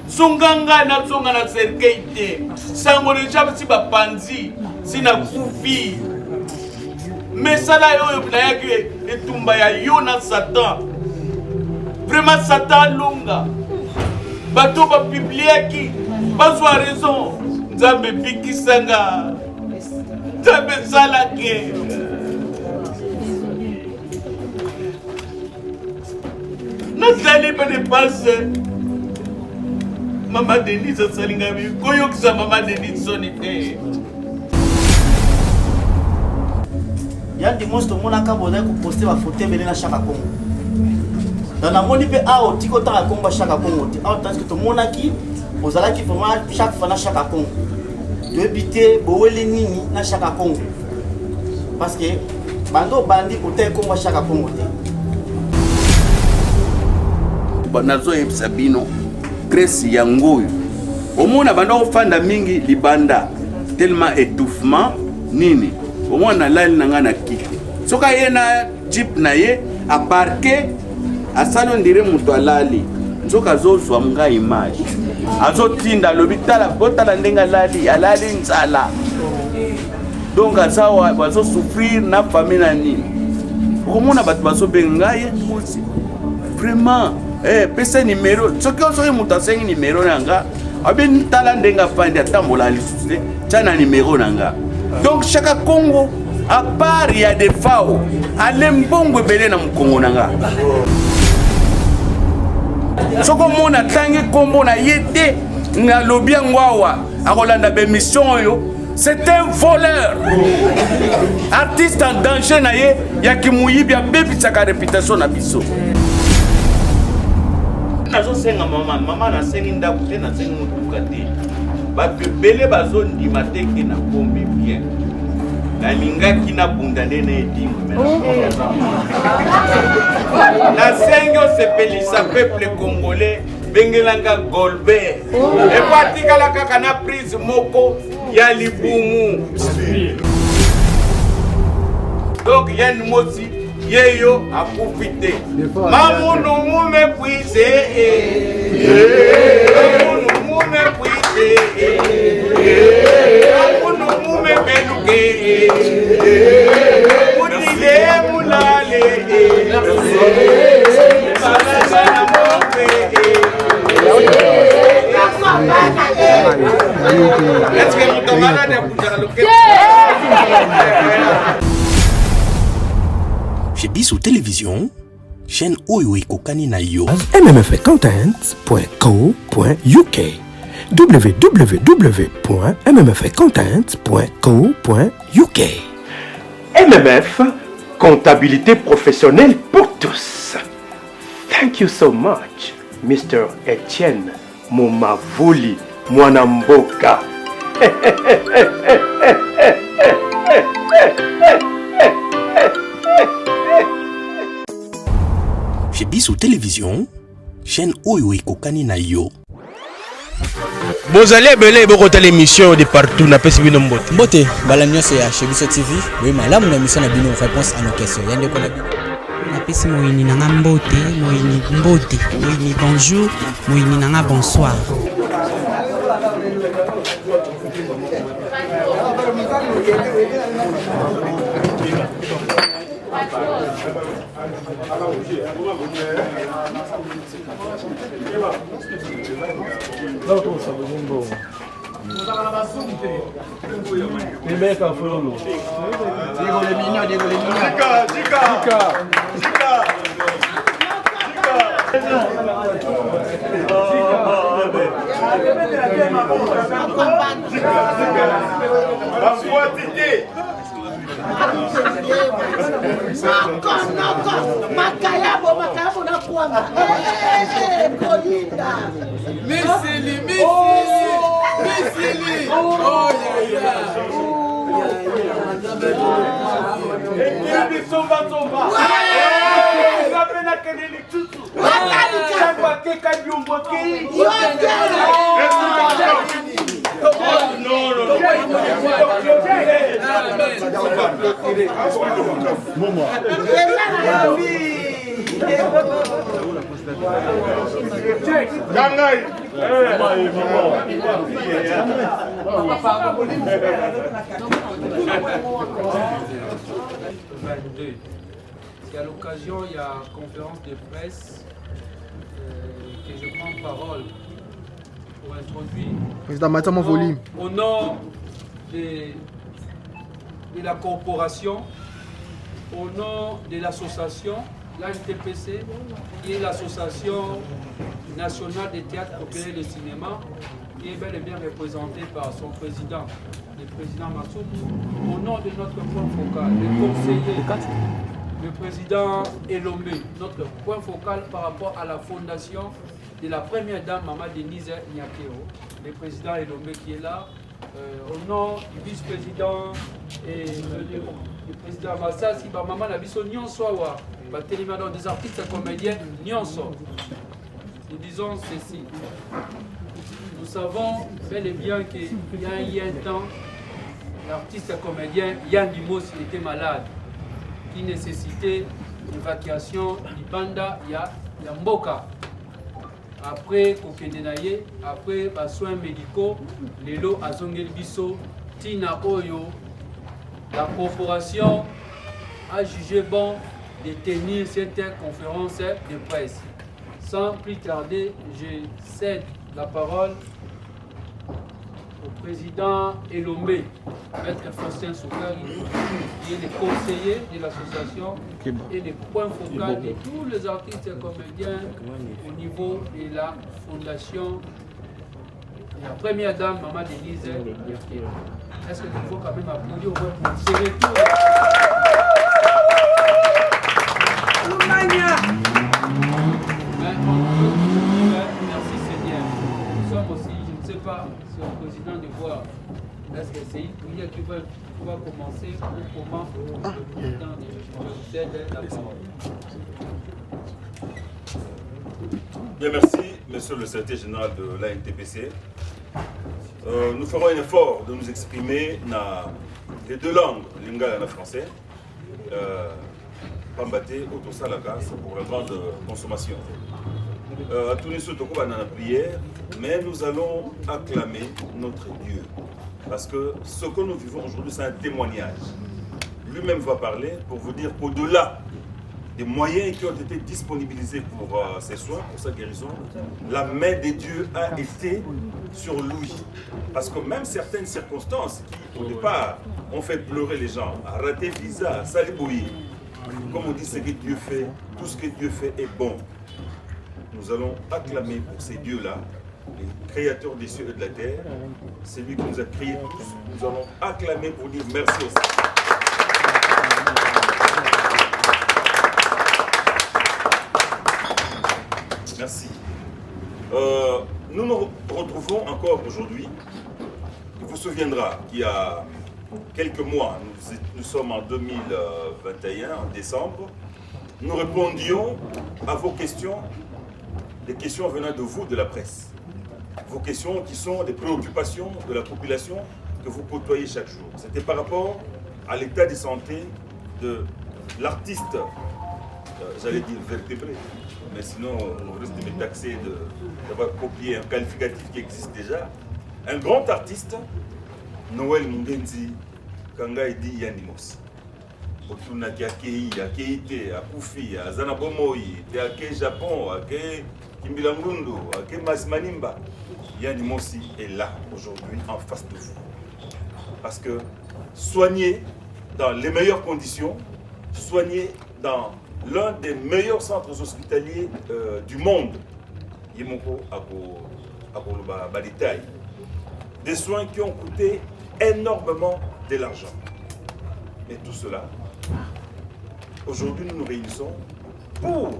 Sunga ngai nazonga na cercueil te. Sango deja si bapanzi, si nakufi. Mesala oyo nayaki etumba ya yo na Satan. Vraiment Satan alonga. Bato bapibliaki bazwa raison. Nzambe bikisa nga. Nzambe salake. Natali mpe depense mama Denise asali ngai koyokisa mama Denise soni te. Ya dimanche tomonaka bozali koposte bafoto ebele na Shaka Kongo. Donc namoni mpe awa otiki otanga nkombo ya Shaka Kongo te. Awa tandis que tomonaki ozalaki vraiment chaque fois na Shaka Kongo. Toyebi te boweli nini na Shaka Kongo. Parce que banda obandi otali nkombo ya Shaka Kongo te. Nazoyebisa bino Grace yango oyo omona banda ofanda mingi libanda tellement étouffement nini omona nalali na ngai na kiti soki aye na jeep na ye aparke asali ondire moto alali nzoka azozwa ngai image azotinda alobi tala botala ndenge alali alali nzala donc aza bazosouffrir na famille na nini okomona bato bazobenga ngai ye mosi vraiment eh, pesa nimero soki soki moto asengi nimero na nga abi tala ndenge afandi atambola lisusu te tya na nimero na nga donc chaka congo à part ya defao ale mbongo ebele na mokongo na nga soki omona atangi nkombo na ye te nalobi yango awa akolanda bemission oyo c'est un voleur artiste en danger na ye ya kimuyibi abebisaka réputation na biso nazosenga mama mama nasengi ndako te nasengi motuka te bato ebele bazondima te ke nakombi bien nalingaki nabunda nde na edingwe nasengi osepelisa peuple congolais bengelanga golbert epo atikala kaka na prise moko ya libumu donc yani mosi yeyo akufi te mamunu mume puise mamunu mume puise mamunu mume beluke mutile mulale Chez Biso Télévision, chaîne oyo ekokani na yo. mmfcontent.co.uk www.mmfcontent.co.uk MMF, comptabilité professionnelle pour tous. Thank you so much, Mr. Etienne Momavuli, mwana mboka. Chez Biso Télévision, chaîne oyo ekokani na yo. Bozali ebele bokotala émission de partout napesi bino mbote. Mbote bala nyonso ya chez biso TV, boye malamu na émission na bino réponse à nos questions. Ya ndeko na bino. Napesi moyini na nga mbote, moyini mbote, moyini bonjour, moyini na nga bonsoir. Noko noko makayabo makayabo na kwanga koyinda misili misili misili oh yaya Ekili somba somba. Nga pe nakende lisusu. Ntango akeka diombo akei. Gangai. C'est à l'occasion, il y a conférence de presse euh, que je prends parole pour introduire. Président, maintenant mon volume. Au nom de, de la corporation, au nom de l'association, l'ANTPC, qui est l'association nationale des théâtres populaires et de cinéma, qui est bel et bien représentée par son président, le président Massoumou, au nom de notre point focal, le conseiller, le président Elomé, notre point focal par rapport à la fondation de la première dame, Maman Denise Nyakeo, le président Elomé qui est là, euh, au nom du vice-président et du président Massasi, ba maman na biso nyonso awa, batelemi dans des artistes comédiens nyonso. Nous disons ceci. Nous savons bel et bien qu'il y a un temps, l'artiste comédien Yann Dimos était malade, qui nécessitait l'évacuation du banda ya, ya Mboka. Après kokende na ye, après ba soins médicaux, lelo azongeli biso tina oyo la corporation a jugé bon de tenir cette conférence de presse. Sans plus tarder, je cède la parole au président Elombe, Maître Faustin Soukari, qui est le conseiller de l'association et le point focal de tous les artistes et comédiens au niveau de la fondation de la première dame, Maman Denise Est-ce que nous faut quand même applaudir au moins pour ce retour Merci Seigneur. Nous sommes aussi, je ne sais pas, si au président de voir est-ce que c'est une prière qui va, qui va commencer ou comment le président de cède la parole. Bien, merci, monsieur le secrétaire général de l'ANTPC. Euh, nous ferons un effort de nous exprimer dans les deux langues, lingala et le français. Euh, pamba te oyo tosalaka c'est pour la grande consommation. Euh, atuni soki tokobanda na prière, mais nous allons acclamer notre Dieu. Parce que ce que nous vivons aujourd'hui, c'est un témoignage. Lui-même va parler pour vous dire qu'au-delà des moyens qui ont été disponibilisés pour euh, ses soins, pour sa guérison, la main de Dieu a été sur lui. Parce que même certaines circonstances qui, au départ, ont fait pleurer les gens, raté visa, salibouille, comme on dit, ce que Dieu fait, tout ce que Dieu fait est bon. Nous allons acclamer pour ces dieux-là, les créateurs des cieux et de la terre, c'est lui qui nous a créés tous. Nous allons acclamer pour dire merci aussi. Merci. Euh, nous nous retrouvons encore aujourd'hui. Il vous souviendra qu'il y a quelques mois, nous, nous sommes en 2021, en décembre, nous répondions à vos questions, des questions venant de vous, de la presse. Vos questions qui sont des préoccupations de la population que vous côtoyez chaque jour. C'était par rapport à l'état de santé de l'artiste, euh, j'allais dire vertébré, mais sinon on risque de me taxer d'avoir copié un qualificatif qui existe déjà. Un grand artiste, Noël Mungenzi Kangaidi Yanimos. Otunaki akei, akei te, akufi, aza na bomoi te, ake Japon, ake Kimbila Ngundu, ake Manimba. Yanimosi est là aujourd'hui en face de vous. Parce que soigner dans les meilleures conditions, soigner dans l'un des meilleurs centres hospitaliers euh, du monde, Yemoko akoloba ba détail, des soins qui ont coûté énormément de l'argent. Et tout cela, aujourd'hui nous nous réunissons pour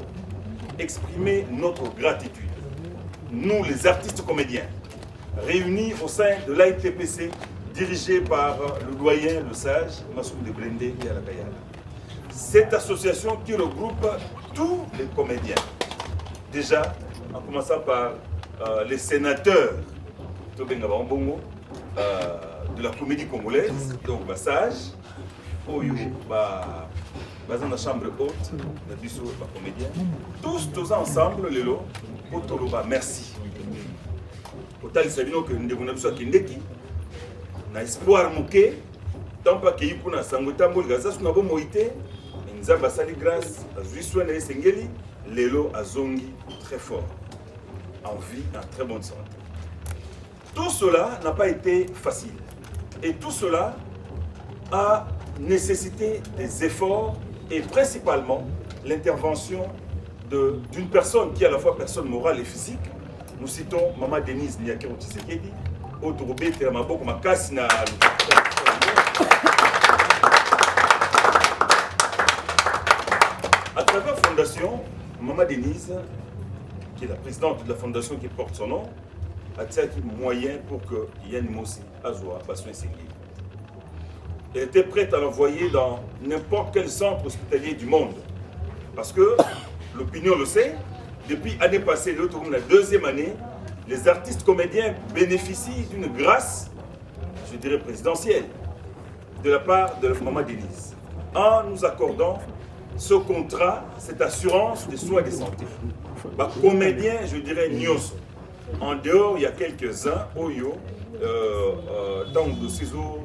exprimer notre gratitude. Nous, les artistes comédiens, réunis au sein de l'AITPC, dirigé par le doyen, le sage, Massoum de Blende et Alakayala. Cette association qui regroupe tous les comédiens. Déjà, en commençant par euh, les sénateurs Tobenga Bongo, euh, de la comédie congolaise, donc bah, sage, Oyo, bah, Baza na chambre haute na biso ba comédien. Tous toza ensemble lelo po toloba merci. Kotalisa bino ke ndeko na biso akendeki na espoir moke ntango mpe akei kuna sango etamboli aza su na bomoi te mais Nzambe asali grâce azwi soin na ye esengeli lelo azongi très fort en vie en très bonne santé. Tout cela n'a pas été facile et tout cela a nécessité des efforts et principalement l'intervention d'une personne qui est à la fois personne morale et physique. Nous citons Maman Denise Nyakeru Tshisekedi, oyo tokobetela maboko makasi na à travers fondation Maman Denise, qui est la présidente de la fondation qui porte son nom, atiaki moyen pour que Yann Mosi azwa ba soins esengeli. Elle était prête à l'envoyer dans n'importe quel centre hospitalier du monde. Parce que l'opinion le sait, depuis année passée, l'autre la deuxième année, les artistes comédiens bénéficient d'une grâce, je dirais présidentielle, de la part de la maman Denise, en nous accordant ce contrat, cette assurance de soins de santé. Bah, comédien, je dirais, nyonso. En dehors, il y a quelques-uns, oyo, euh, euh, tant de ciseaux,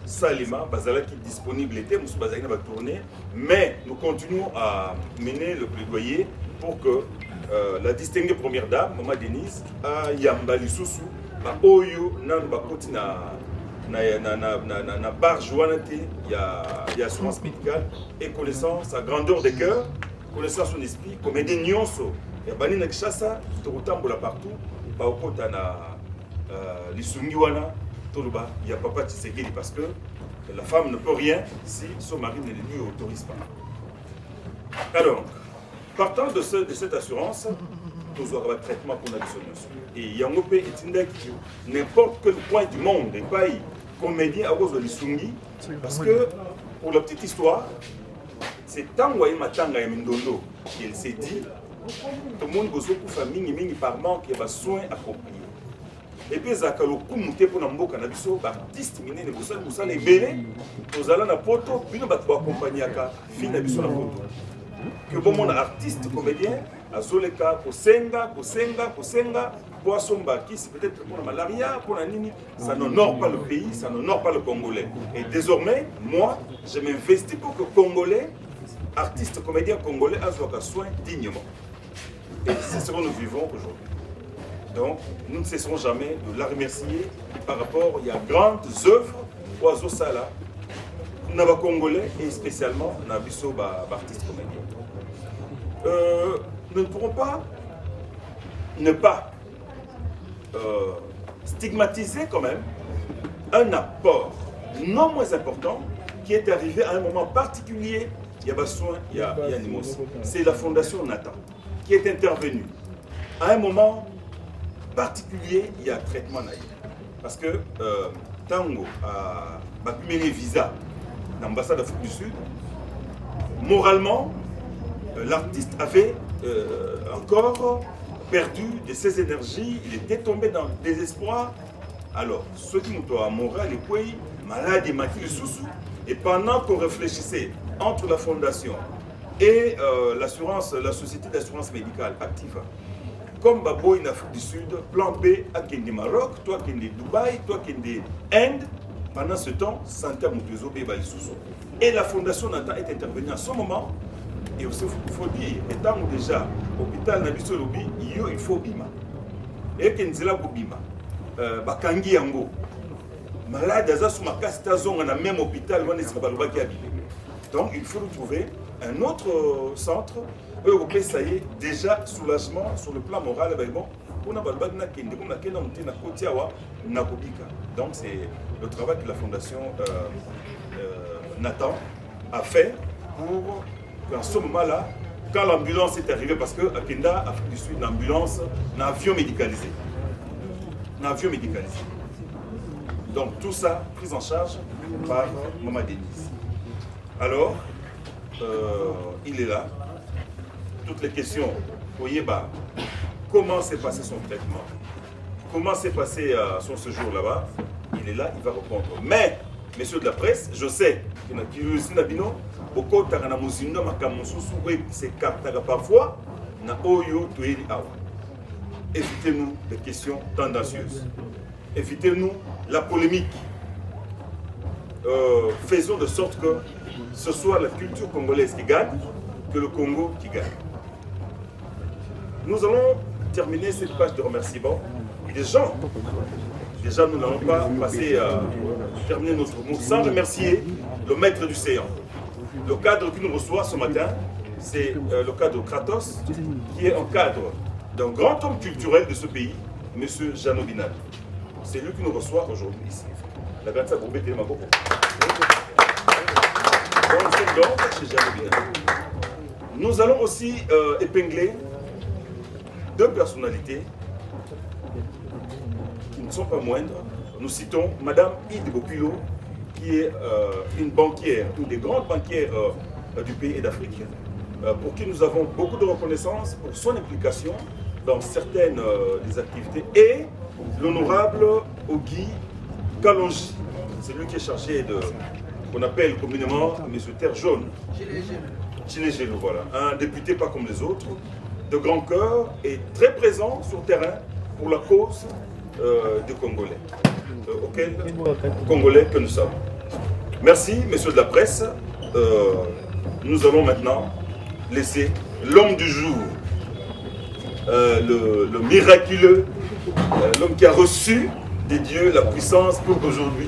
Salima, bazalaki disponible était, mosusu bazalaki na ba tournée, mais nous continuons à mener le plaidoyer pour que euh, la distinguée première dame, Maman Denise, ayamba lisusu ba oyo nanu bakoti na na, na, na, na, na, na barge wana te ya, ya assurance médicale et connaissant sa grandeur de cœur, connaissant son esprit, comédien nyonso ya bani na Kinshasa, tokotambola partout, bakokota na euh, lisungi wana toloba ya papa Tshisekedi parce que la femme ne peut rien si son mari ne lui autorise pas. Alors, partant de, ce, de cette assurance, tozwaka batraitement mpona biso nyonso e yango mpe etindaki n'importe quel coin du monde epai comédien akozwa lisungi parce que pour la petite histoire c'est ntango aye matanga ya mindondo il s'est dit tomoni bozokufa mingimingi par manque ya basoins appropriés epuis ezalaka lokumu te mpo na mboka na biso baartiste minene bosali mosala ebele tozala na poto bino bato baakompagnaka vie na biso na poto ke bomona artiste comédien azoleka kosenga kosenga kosenga mpo asomba kisi peut-être mpo na malaria mpo na nini. Ça n'honore pas le pays, ça n'honore pas le Congolais. Et désormais, moi, je m'investis pour que Congolais, artistes, comédiens congolais, azwaka soin dignement. Et c'est ce que nous vivons aujourd'hui. Donc, nous ne cesserons jamais de la remercier par rapport, il y a grandes œuvres, oyo asala, na ba Congolais et spécialement na biso ba, ba artistes comédiens. Nous ne pourrons pas ne pas stigmatiser quand même un apport non moins important qui est arrivé à un moment particulier. Il y a besoin, il y a, il y a Nimos. C'est la fondation Nathan qui est intervenue à un moment particulier. Il y a traitement naïf. Parce que euh, Tango a bapimeli visa l'ambassade d'Afrique du Sud, moralement, euh, l'artiste avait euh, encore perdu de ses énergies, il était tombé dans le désespoir. Alors, ceux qui nous ont moral et puis malade et mati lisusu, et pendant qu'on réfléchissait entre la fondation et euh, l'assurance, la société d'assurance médicale Activa, comme baboyi na Afrique du Sud, plan B akende Maroc, to akende Dubaï, to akende Inde. Pendant ce temps, santé ya moto ezobeba lisusu. Et la fondation Nathan est intervenue à ce moment. Et aussi, il faut dire, étant déjà, hôpital na biso lobi, yo il faut bima. Et que nzela kobima, euh, bakangi yango. Malade aza sous makasi tazonga na même hôpital wana esika balobaki abima. Donc il faut trouver un autre euh, centre oyo kopesa ye déjà soulagement sur le plan moral. Ben bon, mpona balobaki nakende komi nakende mote nakoti awa nakobika. Donc c'est le travail que la fondation euh, euh, Nathan a fait pour qu'en ce moment là quand l'ambulance est arrivée, parce que akenda Afrique du Sud l'ambulance na avion médicalisé, na avion médicalisé. Donc tout ça pris en charge par Maman Denise. Alors euh, il est là. Toutes les questions, koyeba comment s'est passé son traitement, comment s'est passé euh, son séjour là-bas, il est là, il va répondre. Mais, messieurs de la presse, je sais qu'il y a curiosité na bino. Bokotaka na mozindo ya makambo mosusu oyo s'écartaka parfois na oyo toyeli awa. Évitez-nous les questions tendancieuses. Évitez-nous la polémique. Euh, faisons de sorte que ce soit la culture congolaise qui gagne, que le Congo qui gagne. Nous allons terminer cette page de remerciements des gens. Déjà, nous n'allons pas passer à terminer notre mot sans remercier le maître du séant. Le cadre qui nous reçoit ce matin, c'est euh, le cadre Kratos, qui est un cadre d'un grand homme culturel de ce pays, M. Jeannot Binal. C'est lui qui nous reçoit aujourd'hui ici. La grande Donc, chez Jeannot Binal. Nous allons aussi euh, épingler deux personnalités qui ne sont pas moindres. Nous citons Madame Ide Bokilo, qui est euh, une banquière, une des grandes banquières euh, du pays et d'Afrique, euh, pour qui nous avons beaucoup de reconnaissance pour son implication dans certaines des activités, et l'honorable Ogi Kalonji, c'est lui qui est chargé de qu'on appelle communément Monsieur Terre Jaune. Tshilejelu, voilà. Un député pas comme les autres, de grand cœur et très présent sur terrain pour la cause euh, du Congolais, euh, auquel Congolais que nous sommes. Merci, messieurs de la presse. Euh, nous allons maintenant laisser l'homme du jour, le, le, miraculeux, l'homme qui a reçu des dieux la puissance pour qu'aujourd'hui,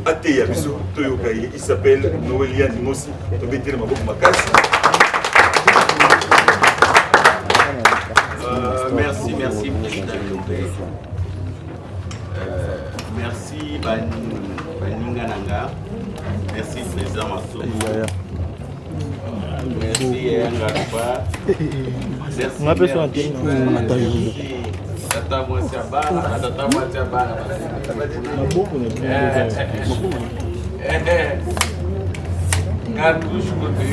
Ateya Biso Toyokaye, il s'appelle Noëlia Nimosi, Tobetele Maboko Makasi. Euh, merci, merci, Président Lopez. Euh, merci, Baninga Nanga. Merci, Président Massou. Merci, Ngaruba. Merci, Tata mwasi ya bana, tata mwasi ya bana. Cartouche kutu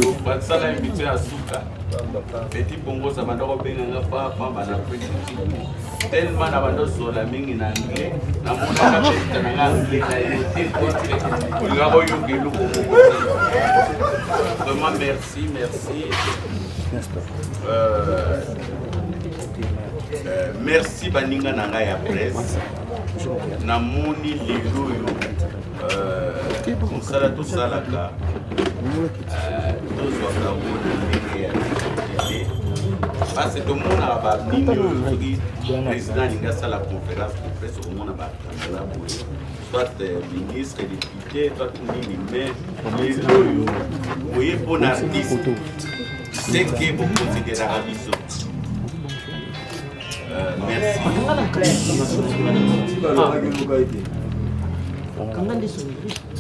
yo basala émission ya suka petit bongosa banda kobenga nga papa bana petit tellement na banda osola mingi na anglais namonaka peta na nga anglais na ye te olinga koyoka eloko moko vraiment merci merci euh, euh, merci baninga na ngai ya presse namoni lelo oyo euh, mosala tosalaka tozwaka yango na ndenge ya te parce tomonaka banini oyo soki président alingi asala conférence de presse okomona bakamera boye soit euh, ministre député soit nini mais lelo oyo boye mpo na artiste seke bokonsideraka biso euh, merci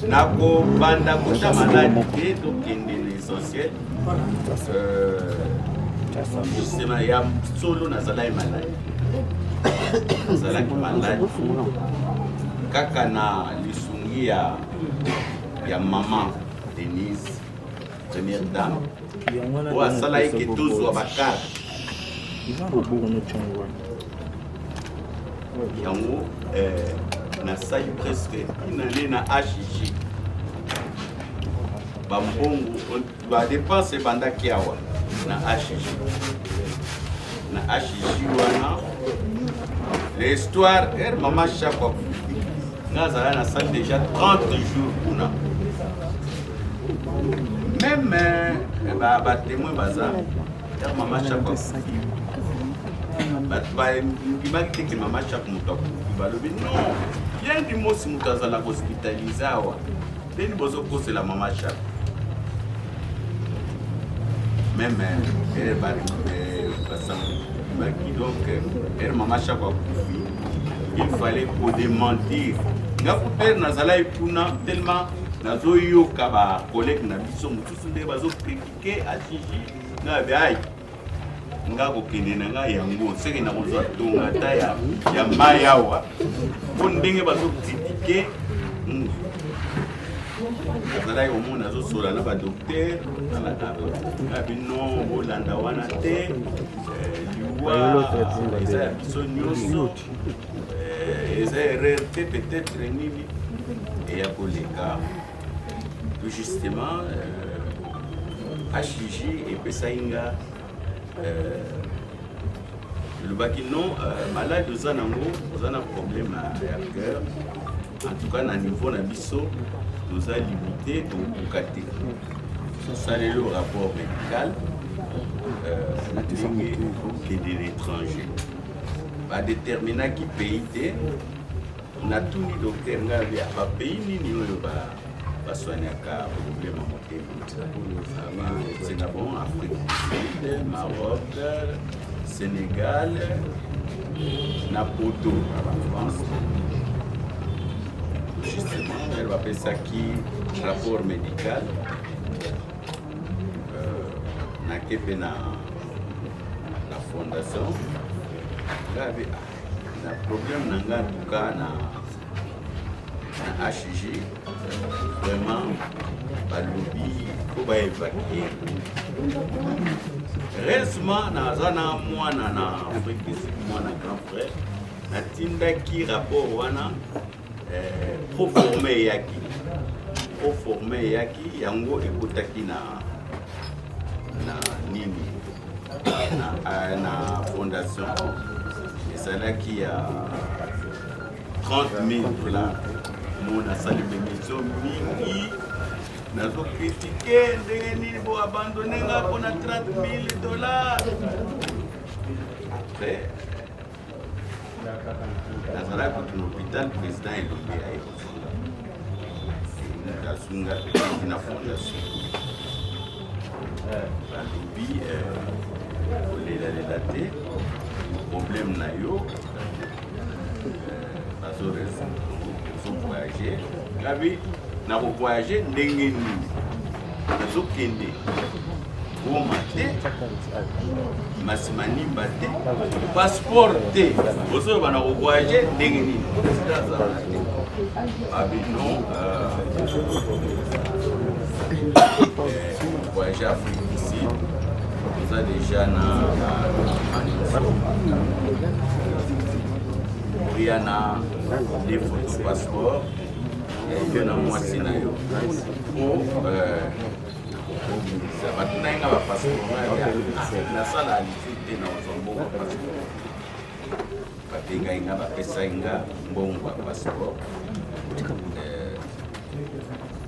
nakobanda kota maladi te tokende na essentiel nsima euh, ya solo nazalaki maladi nazalaki maladi kaka na lisungi ya, ya mama denise première dame oyo asalaki ke tozwa bakarte yango eh, nasali presque une année na hg bambongo badepense ebandaki awa na hg na hg wana l'histoire ere mama chako akufi nga azala nasali déjà 30 jours kuna meme eh, batémoin baza ere mama chako akufi bato bandimaki te ke mama chako moto akufi balobi non bien du mosi moto azalaka hospitalise awa ndeni bozokosela mama chako meme ere basangaki donc ere mama chako akufi il fallait kodementir nga kutere nazalaki kuna tellement nazoyoka bacollègue na biso mosusu ndenge bazokritike ajiji nga abi ai nga kokende na ngai yango seke nakozwa tonga ata ya, ya mai awa mpo ndenge bazokritike hmm. azalaki komona azosola na badokter abi non bolanda wana te eh, liwa eza ya biso nyonso eh, eza erreur te peut-être nini eya koleka. Puis justement, HJ epesaki nga elobaki non, malade oza nango, oza na problème ya cœur. En tout cas, na niveau na biso toza limité, tokokoka te. Tosaleli rapport médical na ndenge okende l'étranger. Badeterminaki pays te. Natuni docteur ngai abi bapays nini oyo basoignaka problème ya motema. C'est bon, Afrique du Sud, Maroc, Sénégal, na Poto, na bafrance. Justement, elle bapesaki rapport médical, nake mpe na fondation. Ngai abi na problème na ngai, en tout cas na HG, vraiment balobi po baévacue. Heureusement, naza na mwana na Afrique du Sud, mwana grand frère. Natindaki rapport wana, proforma eyaki, proforma eyaki. Yango ekotaki na nini, na fondation. Ezalaki ya 30 000 $. Mo nasali bémission mingi, nazocritiquer ndenge nini boabandonner nga mpona 30 000 $. Après, nazalaki kutu na hôpital, président Elombe aye kozonga, asunga pekeki na fondation. Balobi kolelalela te, problème na yo bazovoyage. Ngabi nakovoyage ndenge nini? Nazokende Goma te, Masimanimba te, passeport te, ozoloba na kovoyage ndenge nini? Président azala te. Abi non, voyage Afrique du Sud, toza déjà na nyonso, oya na de photo passeport yo na mwasi na yo po obimisa. Batunaki nga bapasseport, nasala lisu te na ozwa mbongo ya passeport. Babengai nga, bapesai nga mbongo ya passeport,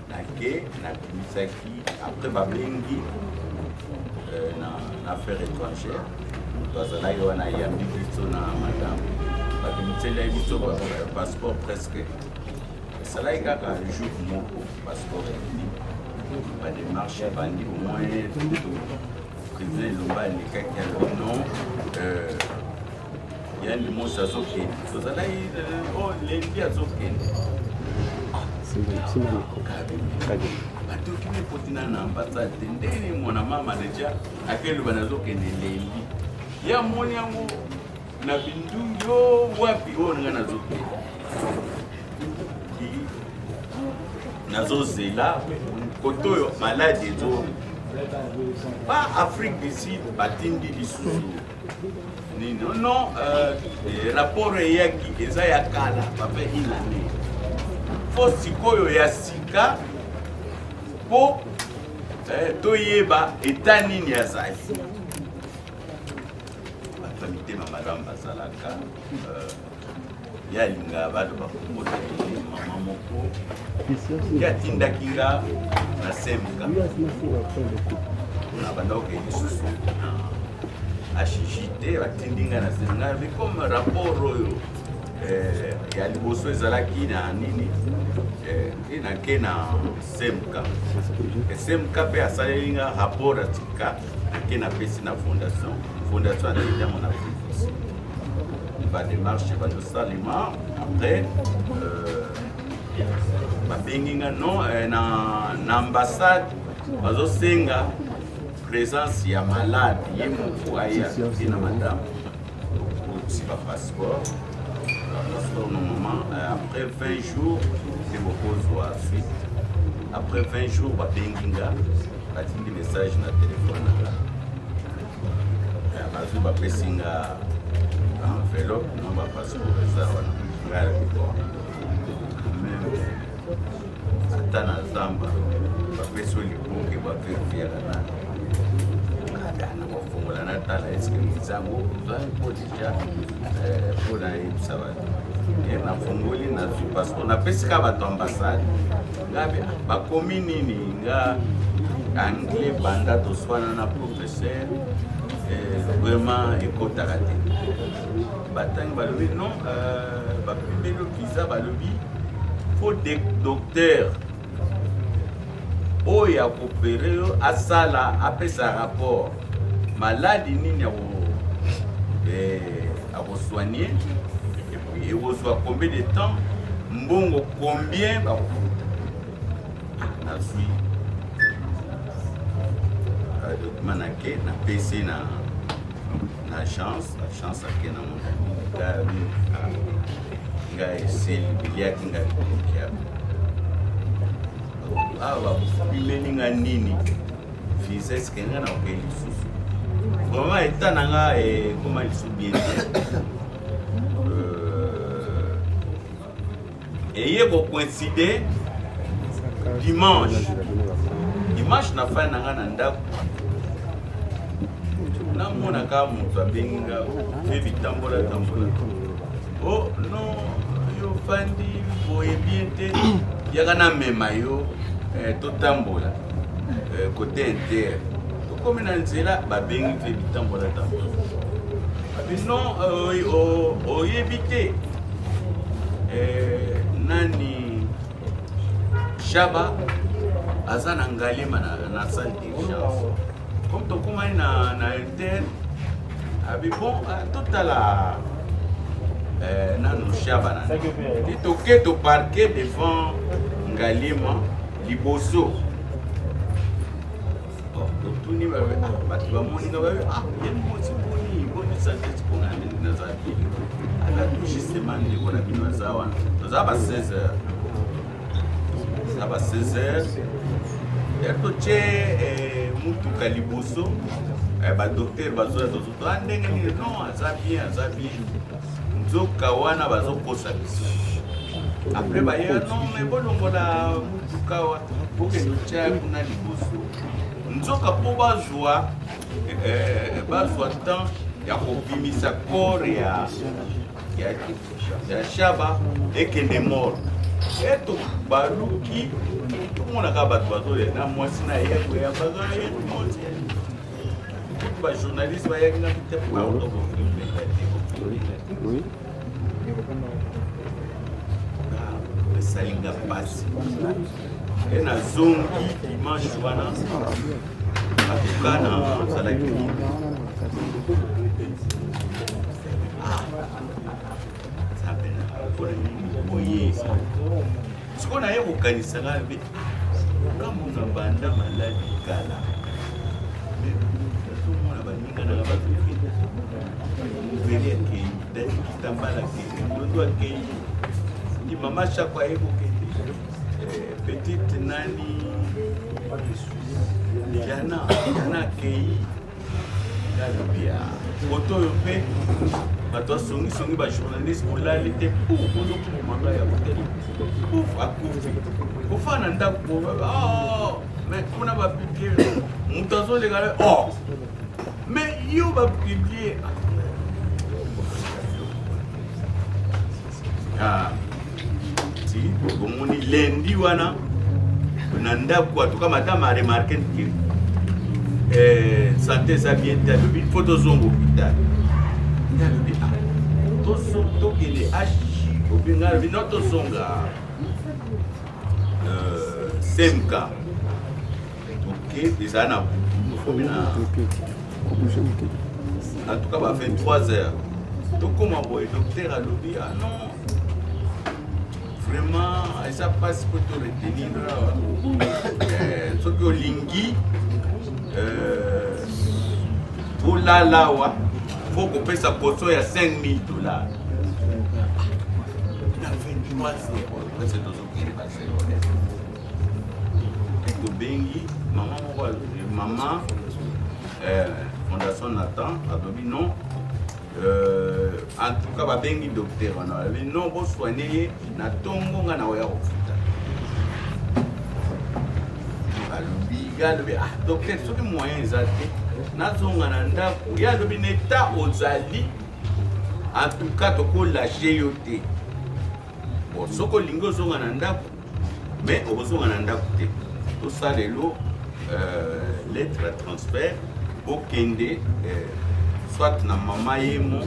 nake nabimisaki. Après, babengi na affaire étrangère, moto azalaki wana ayambi biso na madame, babimiseli biso passeport. Presque esalaki kaka jour moko, passeport ebimi. Badémarche ebandi. Au moins président Elomba alekaki, alobi non, yani mosi azokende, tozalaki lendi azokende. Badocument ekotina na ambassade te. Ndenge mwana mama deja akeloba nazokende lendi, ye amoni yango na bindungi o wapi oyo nga nazokende. Nazozela kote oyo maladi ezo ba Afrique du Sud, batindi lisusu nini? Non, rapport eyaki eza ya kala, bape une année. Fo sikoyo ya sika mpo toyeba eta nini azali. Bato ya mitema malamu bazalaka, ye alingaka baloba kombo te. Mama moko ye atindaki nga na semka na banda okende lisusu na HJ te. Batindi nga na semka mais comme rapport oyo ya liboso ezalaki na nini, nake na semka. Semka mpe asaleli nga rapport ya sika, nake napesi na fondation. Fondation atindi yango na Afrique. Badémarche bazosalema. Après, babengi nga non, na ambassade bazosenga présence ya malade ye moko, aya ye na madame okotisi bapasseport. Bapasseport normalement, après 20 jours nde bokozwa suite. Après 20 jours, babengi nga, batindi message na telefone na nga. Bazwi, bapesi nga enveloppe no bapasseport eza wana. Ngai bon, même Ata na zamba bapesi yo liboke baverifiaka nani kada na kofongola natala eske visa yango ozwaki mpo deja mpo nayebisa bato nafongoli nazwi passeport napesi kaka bato ambassade nga be bakomi nini nga anglais banda toswana na professeur vraiment ekotaka te batangi balobi non bapimeli visa balobi faux docteur oyo akopere yo asala apesa rapport maladi nini akosoigne epuis ekozwa combien de temps mbongo combien bakofuta nazwi document nake napesi na na chance chance ake na mongai ngai eseli biliaki ngai kokiaka awa bapimeli nga nini visa eske nga na okei lisusu vraiment etat na nga ekoma lisusu bien te eye kocoïncide dimanche dimanche na fai na nga na ndako namonaka moto abengi nga mpe bitambola tambola o oh, non yo ofandi boye bien te yaka namema yo eh, totambola eh, kote inter tokomi na nzela babengi mpe bitambola tambola abi non euh, oyebi te eh, nani shaba aza na ngalema na, na salle d'urgence comme tokomani na, na inter abi bon ah, totala eh, nanu shaba na te toke toparke devant ngalema liboso totuni bato bamoni nga babe ah ye mosi boni boni sante mpona ndenge naza bien ata tout justement ndeko na bino aza wana toza ba 16 heures toza ba 16 heures ya totie eh, motuka liboso eh, badoktere bazoya tozotoa ndenge nini non aza bien aza bien nzoka wana bazokosa biso apres baye non me bolongola motuka wa bokende otya kuna liboso nzoka mpo bazwa eh, bazwa temps ya kobimisa corps ya ya, ya shaba ekende mort eto baluki tomonaka bato bazoya na mwasi na ye koyambaka ye mwasi kutu bajournaliste bayaki na bite pardon esali nga mpasi e nazongi dimanche wana atuka nazalaki nzambe na mpona nini boye sikoyo naye kokanisa ngai mpe kambo na banda maladi kala nazomona baninga nanga bazokende muveli akei dadi kitambala akei ndondo akei ndi mama shako aye kokende eh, petite nani jana jana akei Nalobi koto oyo mpe bato asongisongi bajournaliste bolali te ozokoma ngai ya koteli pouf akufi kofana na ndako oh, mais kuna bapublie moto azoleka oh mais yo bapublie ah. ti bomoni lendi wana na ndako atuka madame aremarke ke eh, sante eza bien te alobi fo tozonga hôpital nde alobi ah, tokende h obenga alobi no tozonga euh, semka toke ezala na butu tokomi na en tout cas ba 23 heures tokóma boye docteur alobi ah non vraiment eza mpasi mpo to retenir awa eh, soki olingi eh, olala awa fo kopesa koso ya 5000 dollars na 23 heures presque tozokende ba 0 heure tobengi mama moko mama eh, fondation nathan alobi non euh, en tout cas babengi docteur wana balobi non bosoigne ye na ntongo nga na oya kofuta. Ye alobi ah docteur soki moyen eza te nazonga na ndako. Ye alobi na etat ozali en tout cas tokolache yo te. Bon soki olingi ozonga na ndako mais okozonga na ndako te. Tosalelo euh, lettre ya transfert okende euh, soit na mama yemo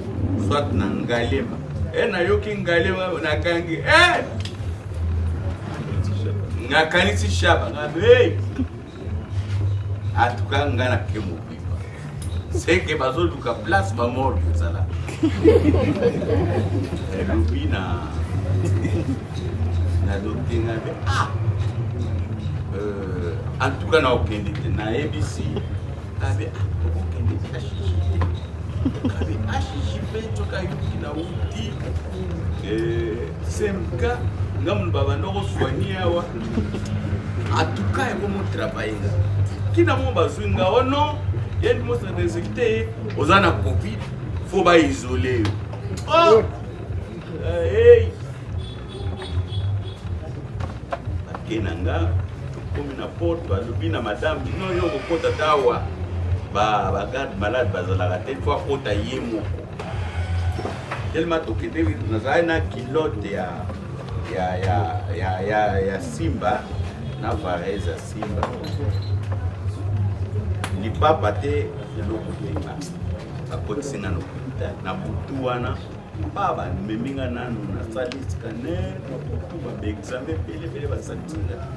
soit na ngalema. E nayoki ngalema nakangi eh! Nakanisi shaba ngabi hey! Atuka nga nake mobimba seke bazoluka place bamorgue ezala elobi na na docteur ngabi ah euh, en tout cas naokende te nayebisi ngabi ah okokende te HJ te ngabi HJ mpe nzoka yoki nauti CMK nga munu babanda kosoigne awa en tout cas ekomo travaille nga kina mo bazwi nga o non ye ndimosi na desinfecte ye oza na covid fo baisole yo oh! hey! Bake na nga tokomi na porte balobi na madame bino yo okokota ta awa ba bagarde malade bazalaka te fo akota ye moko tellement tokende nazalaki na kilote ya ya ya ya ya ya simba na varese ya simba lipapa te eloko te bakotisi nga na hôpital na butu wana ba bamemi nga nanu nasali scanner tu baexamen ebele ebele basalisi nga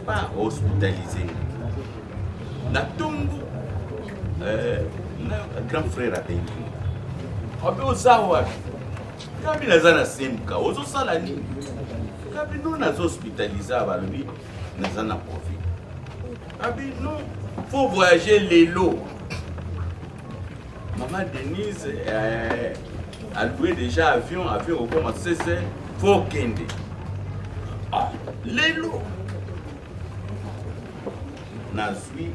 ba hospitalise nga na ntongo eh, nayoka grand frère abengi nga abe oza wapi kabi naza na semka ozosala nini kabi no naza hospitalise balobi naza na covid abi non faut voyager lelo Maman Denise eh, a loué déjà avion, avion okoma 16 faut kende. Ah, lelo nazwi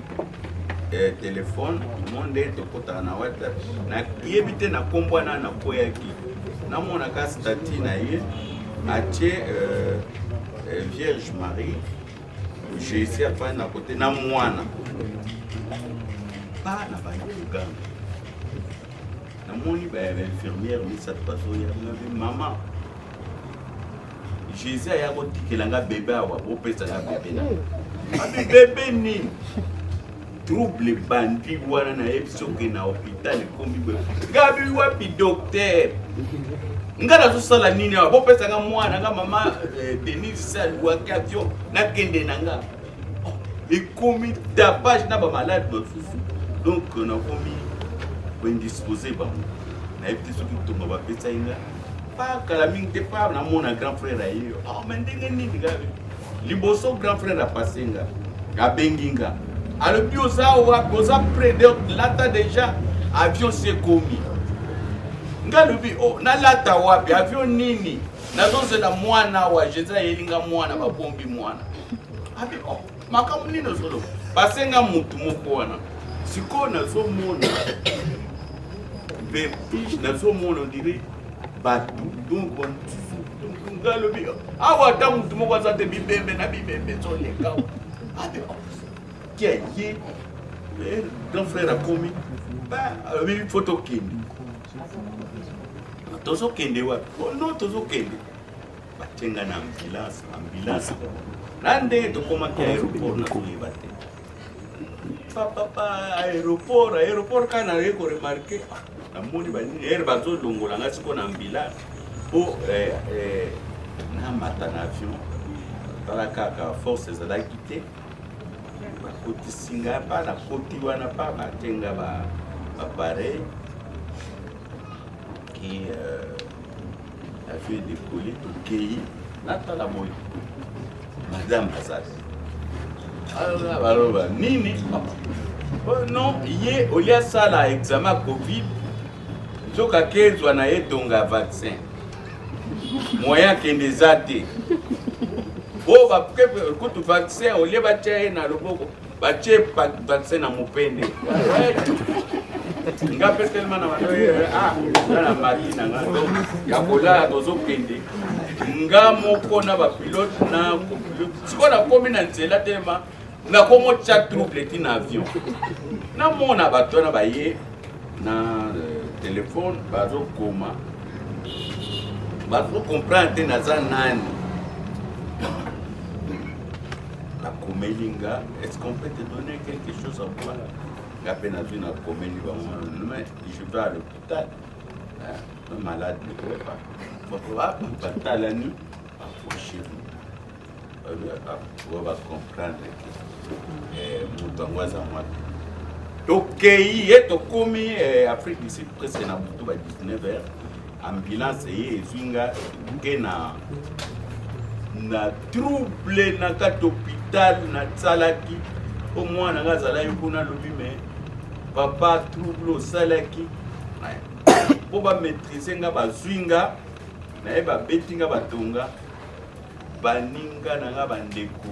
eh, telefone mo nde tokotaka na whatsapp nayebi te na nkombo wana nakweyaki namonaka stati na ye atie euh, euh, vierge marie Jésus afandi na kote na mwana bana bandi koganga namoni bainfirmière misato bazoya ngabi mama Jésus aya kotikela nga bebe awa bopesa nga bebe na abi bebe nini trouble ebandi wana nayebi soki na hôpital ekomi boye ngabi wapi docteur nga nazosala nini awa bopesa nga mwana nga mama eh, denise se aluwaki avion nakende na nga oh, ekomi tapage na bamalade mosusu donc nakomi koindispose bango nayebi te soki tonga bapesai nga pa kala mingi te pa namona grand frère aye oh, me ndenge nini gabi liboso grand frère apase nga abengi nga alobi oza wapi oza près de lata déjà avion si ekomi nga alobi oh, nalata wapi avion nini nazozela mwana wa jesus ayeli nga mwana babombi mwana abi oh, makambo nini ozoloba basenga motu moko wana sikoyo nazomona vertige nazomona ondire bato donc bamosusu nga alobi awa ata motu moko aza te bibembe na bibembe ezoleka abe ki aye eh, grand frère akomi alobi fo tokende tozokende wapi oh, no tozokende batie nga na ambulance ambulance na ndenge tokomaki aéroport nazoyeba te papapa aéroport aéroport kaka naye koremarke ah, namoni banini ere bazolongola nga siko na ambulance mpo eh, eh, namata na avion tala kaka force ezalaki te bakotisi nga pa nakoti wana pa batie nga bapareil ki euh, avion edekole tokei natala boye madame azali baloba nini oh, non ye olie asala examen ya covid nzoka akezwa na ye tonga ya vaccin moyen akende eza te po kutu vaccin olie batya ye na loboko batie vaccin na mopende nga mpe telema na bando ah, nga na mati na nga donc ya kolala tozokende nga moko na bapilote na copilote sikoyo nakomi na nzela telema. Nakomotya trouble ti na avion. Namona bato wana baye na euh, telefone bazokoma bazokomprendre te naza nani. Nakomeli nga, est-ce qu'on peut te donner quelque chose à boire? Nga mpe nazwi nakomeli bango, mais je vais à l'hôpital. Un malade ne peut pas. Batalani, baproche oyo bacomprendre ke moto yango aza mwapi. Tokei ye tokomi eh, Afrique du Sud presque na butu ba 19 heures, ambulance eye ezwi nga ke na na trouble na kati hôpital nasalaki mpo mwana nga azalaki kuna alobi me papa trouble osalaki mpo bamaîtrise nga bazwi nga naye babeti nga batonga Baninga na nga bandeko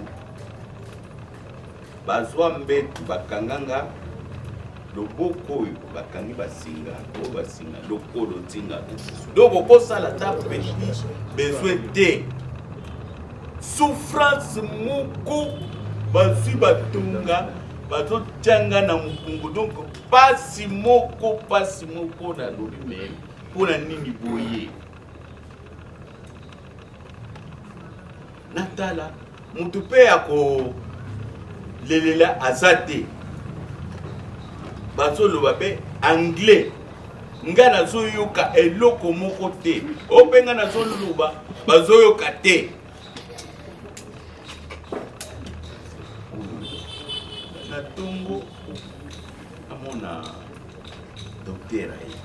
bazwa mbetu bakanga nga loboko oyo bakangi basinga oyo basinga lokolo ntinga donc okosala ata petit besoin te souffrance moko bazwi batonga bazotya nga na mokongo donc pasi moko pasi moko nalobi me mpo na nini boye Natala mutu pe ya kolelela aza te, bazoloba pe anglais nga nazoyoka eloko moko te, oyo mpe nga nazoloba bazoyoka te. Na tongo amona docteur aye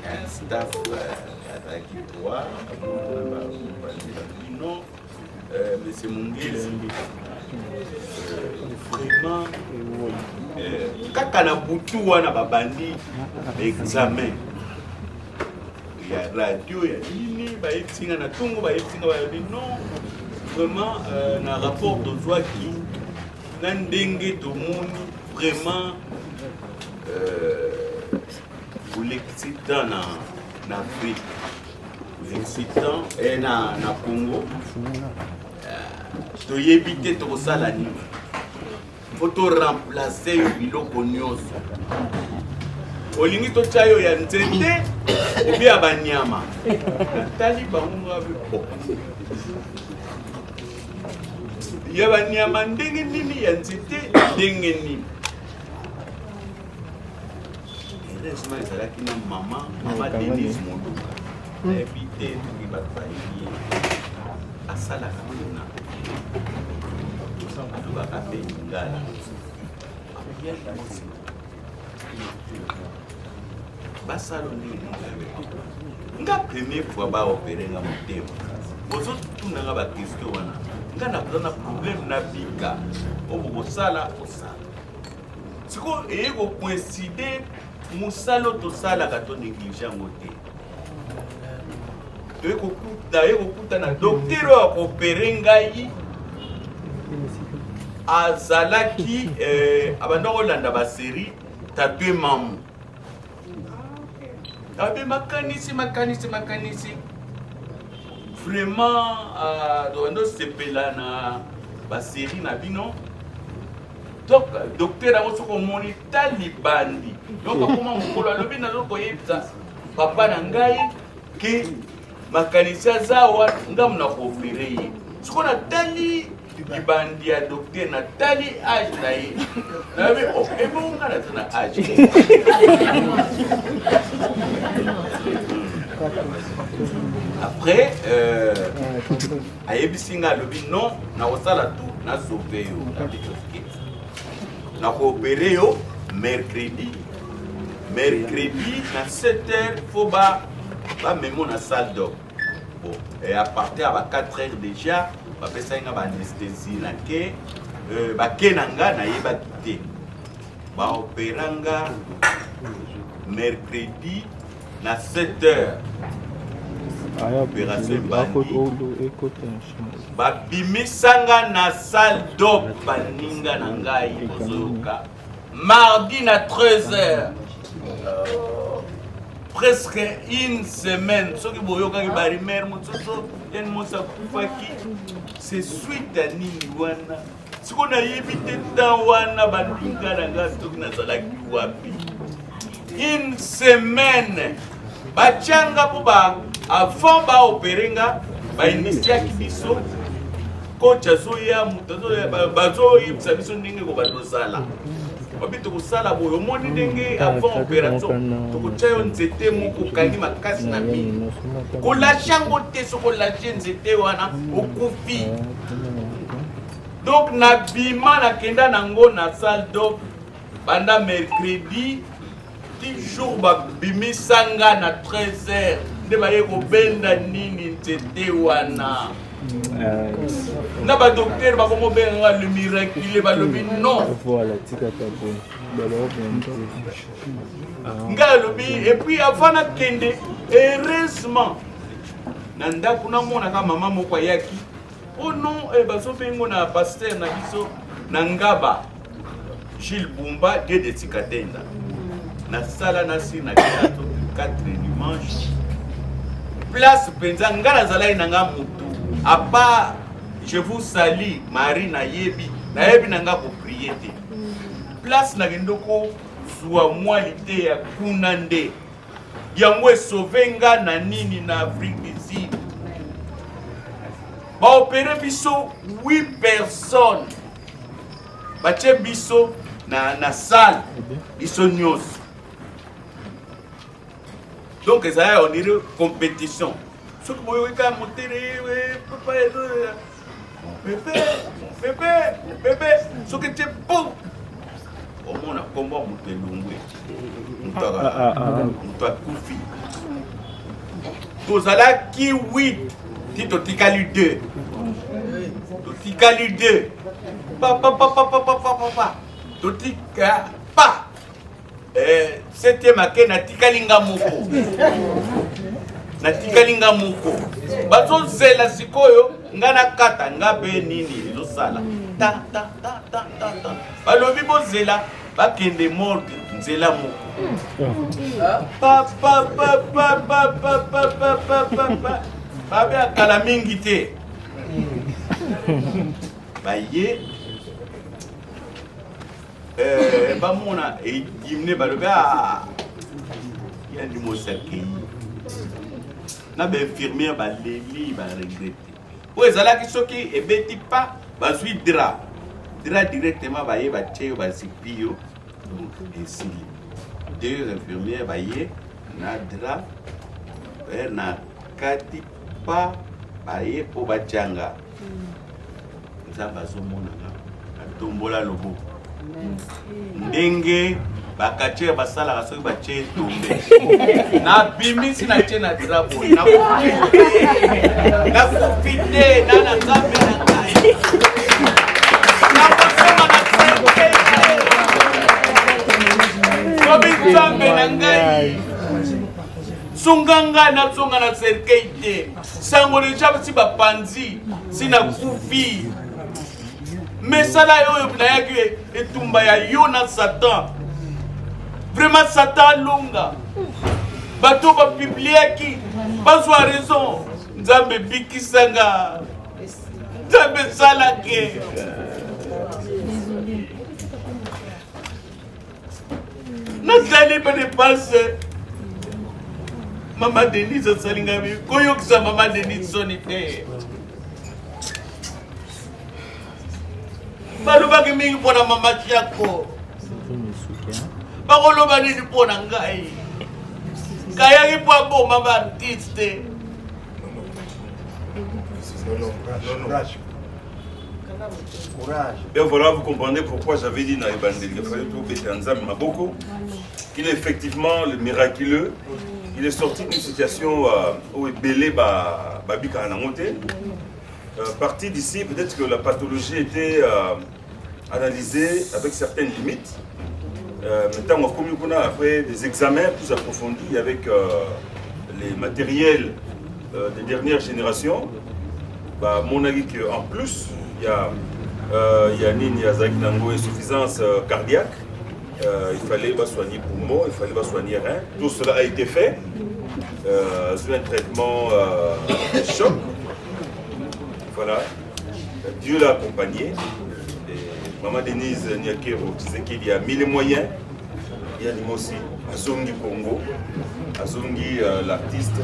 un staff euh, azalaki droit bino euh, monsieur Mungezi euh, vraiment kaka na butu wana babandi examen ya radio ya nini bayebisi nga na ntongo bayebisi nga balobi non vraiment na rapport tozwaki na ndenge tomoni vraiment euh, olekisi temps na, na Afrique olekisi temps eh, na, na Congo euh, toyebi te tokosala nini fo to remplace yo biloko nyonso olingi totya yo ya nzete obi ya banyama natali bango ngabi oh. ya banyama ndenge nini ya nzete ndenge nini heureusement ezalaki na mama mama Denise Moluka nayebi te soki bato bayebi ye asalaka kuna alobaka mpe lingala basalo ndenge nga premier fois baopere nga motema bozotuna nga baquestion wana nga naza na problème na bika oyo bokosala osala sikoyo eye kocoincide mosala oyo tosalaka to néglige yango te toye kokuta na docteur oyo akopere ngai azalaki eh, abanda kolanda baserie tatue mamu abe makanisi makanisi makanisi vraiment euh, tobandi osepela na baserie na bino donc docteur yango soki omoni ta libandi donc akoma mokolo alobi nazo koyebisa papa na ngai ke makanisi aza awa ngambo na koopere ye sikoyo natali libandi ya docteur natali age na ye nayebi oh, ebongo nga naza na age après euh, ayebisi nga alobi non nakosala tout nasauve yo nakoopere yo mercredi mercredi na 7 heures fo ba bamemo na salle d'op bon et à partir ya ba 4 heures déjà bapesaki nga baanesthésie na ke euh, bake na nga nayebaki te baopera nga mercredi na 7 heures opération ebandi babimisa nga na salle d'op baninga na ngai bozoyoka mardi na 13 heures presque une semaine soki boyokaki barimere mosusu yani mosi akufaki c'est suite ya nini wana. Sikoyo nayebi te temps wana baninga na nga soki nazalaki wapi. Une semaine batya nga mpo ba avant baopere nga bainitiaki biso coach azoya moto azoya bazoyebisa biso ndenge kobanda kozala babi tokosala boye omoni ndenge avant opération tokotya yo nzete moko okangi makasi na mino kolashe yango te soki olashe nzete wana okufi donc nabima nakenda nango na salle doc banda mercredi ti jour babimisa nga na 13 heures nde baye kobenda nini nzete wana na badoktere bakomobenga nga le miraculé balobi non ngai alobi epuis avant nakende heureusement na ndako namonaka mama moko ayaki Oh non, eh, bazobengo na pasteur na biso na Ngaba. Gilles Bumba, Dieu de Tikatenda. Na sala na si na kenda to 4 dimanche. Place penza nga nazalaki na nga mutu. À part je vous salue Marie nayebi, nayebi na nga ko prier te. Place na kendo ko zua mwa liteya kuna nde. Yango esauve nga na nini na Afrique du Sud. Ba opere biso 8 personnes. Batie biso na, na salle biso nyonso. Donc ezalaki on dirait compétition. Soki boyoki kaka motere papa bebe bebe bebe soki tie po omona nkombo ya moto elongwe moto akufi tozalaki 8 ti totikali 2 totikali 2 papapapapapapa totika pa Eh, septième ake natikali nga moko natikali nga moko bazozela sikoyo nga nakata nga mpe nini ezosala ta ta ta ta ta ta balobi bozela bakende morgue nzela moko papapapapapapapapapa babe akala mingi te baye Eh, bamona edimne balobi ah, ya ndimosi akei na bainfirmière baleli baregrete oyo ezalaki soki ebeti pa bazwi dra dra directement baye batie yo bazipi yo donc esili deux infirmière baye na dra eh, na kati pa baye mpo batyanga Nzambe azomona nga natombola loboko ndenge bakatiere basalaka soki batie tombe nabimisi na tie na drap boye nakufi te na na nzambe na ngai nakosonga na sobi nzambe na ngai sunga ngai nazonga na cercueil te sango deja si bapanzi si nakufi mesala oyo nayaki etumba ya yo na satan vraiment satan alonga bato bapibliaki bazwa raison nzambe bikisa nga nzambe esalake Natali mpe depense mama Denise asali ngai koyokisa mama Denise soni te. Balobaki mingi mpo na mama Chiako, bakoloba nini mpo na ngai? Kayaki mpo aboma ba artiste. Et voilà, vous comprenez pourquoi j'avais dit dans Ebandeli, il fallait tout péter Nzambe Maboko, qu'il est effectivement le miraculeux. Il est sorti d'une situation euh, où Belé Babika euh, Parti d'ici, peut-être que la pathologie était euh, analysée avec certaines limites. Euh, maintenant, on a après des examens plus approfondis avec euh, les matériels euh, des dernières générations. Bah, mon avis que en plus, il y a, euh, il y a nini azalaki nango insuffisance euh, cardiaque. Euh, il fallait bah, soigner poumon, il fallait bah, soigner rein. Tout cela a été fait. Euh, sous un traitement euh, de choc. Voilà. Dieu l'a accompagné. Maman Denise Nyakero Tshisekedi a mis les moyens. Yandi Mosi azongi Congo, azongi euh, l'artiste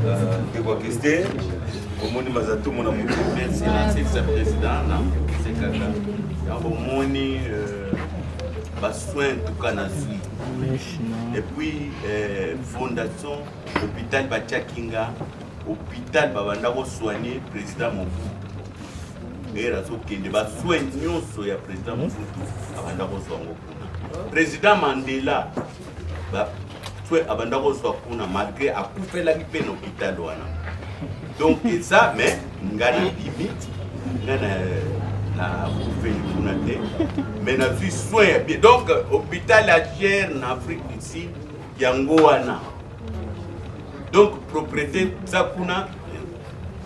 euh, Ndeko Kester, omoni mazatumu na moto. Merci na président na sekaka. Yango omoni euh, ba soins en tout cas nazwi. Et puis euh, fondation hôpital batiaki nga hôpital babanda ko soigner président Mobutu. Ere azokende ba soins nyonso ya président Mobutu abanda kozwa yango kuna. Président Mandela ba soins abanda kozwa kuna malgré akufelaki mpe na hôpital wana. Donc eza mais nga nabimi nga na nakufeli kuna te mais nazwi soin ya bien. Donc hôpital ya cher na Afrique du Sud yango wana. Donc propriété eza kuna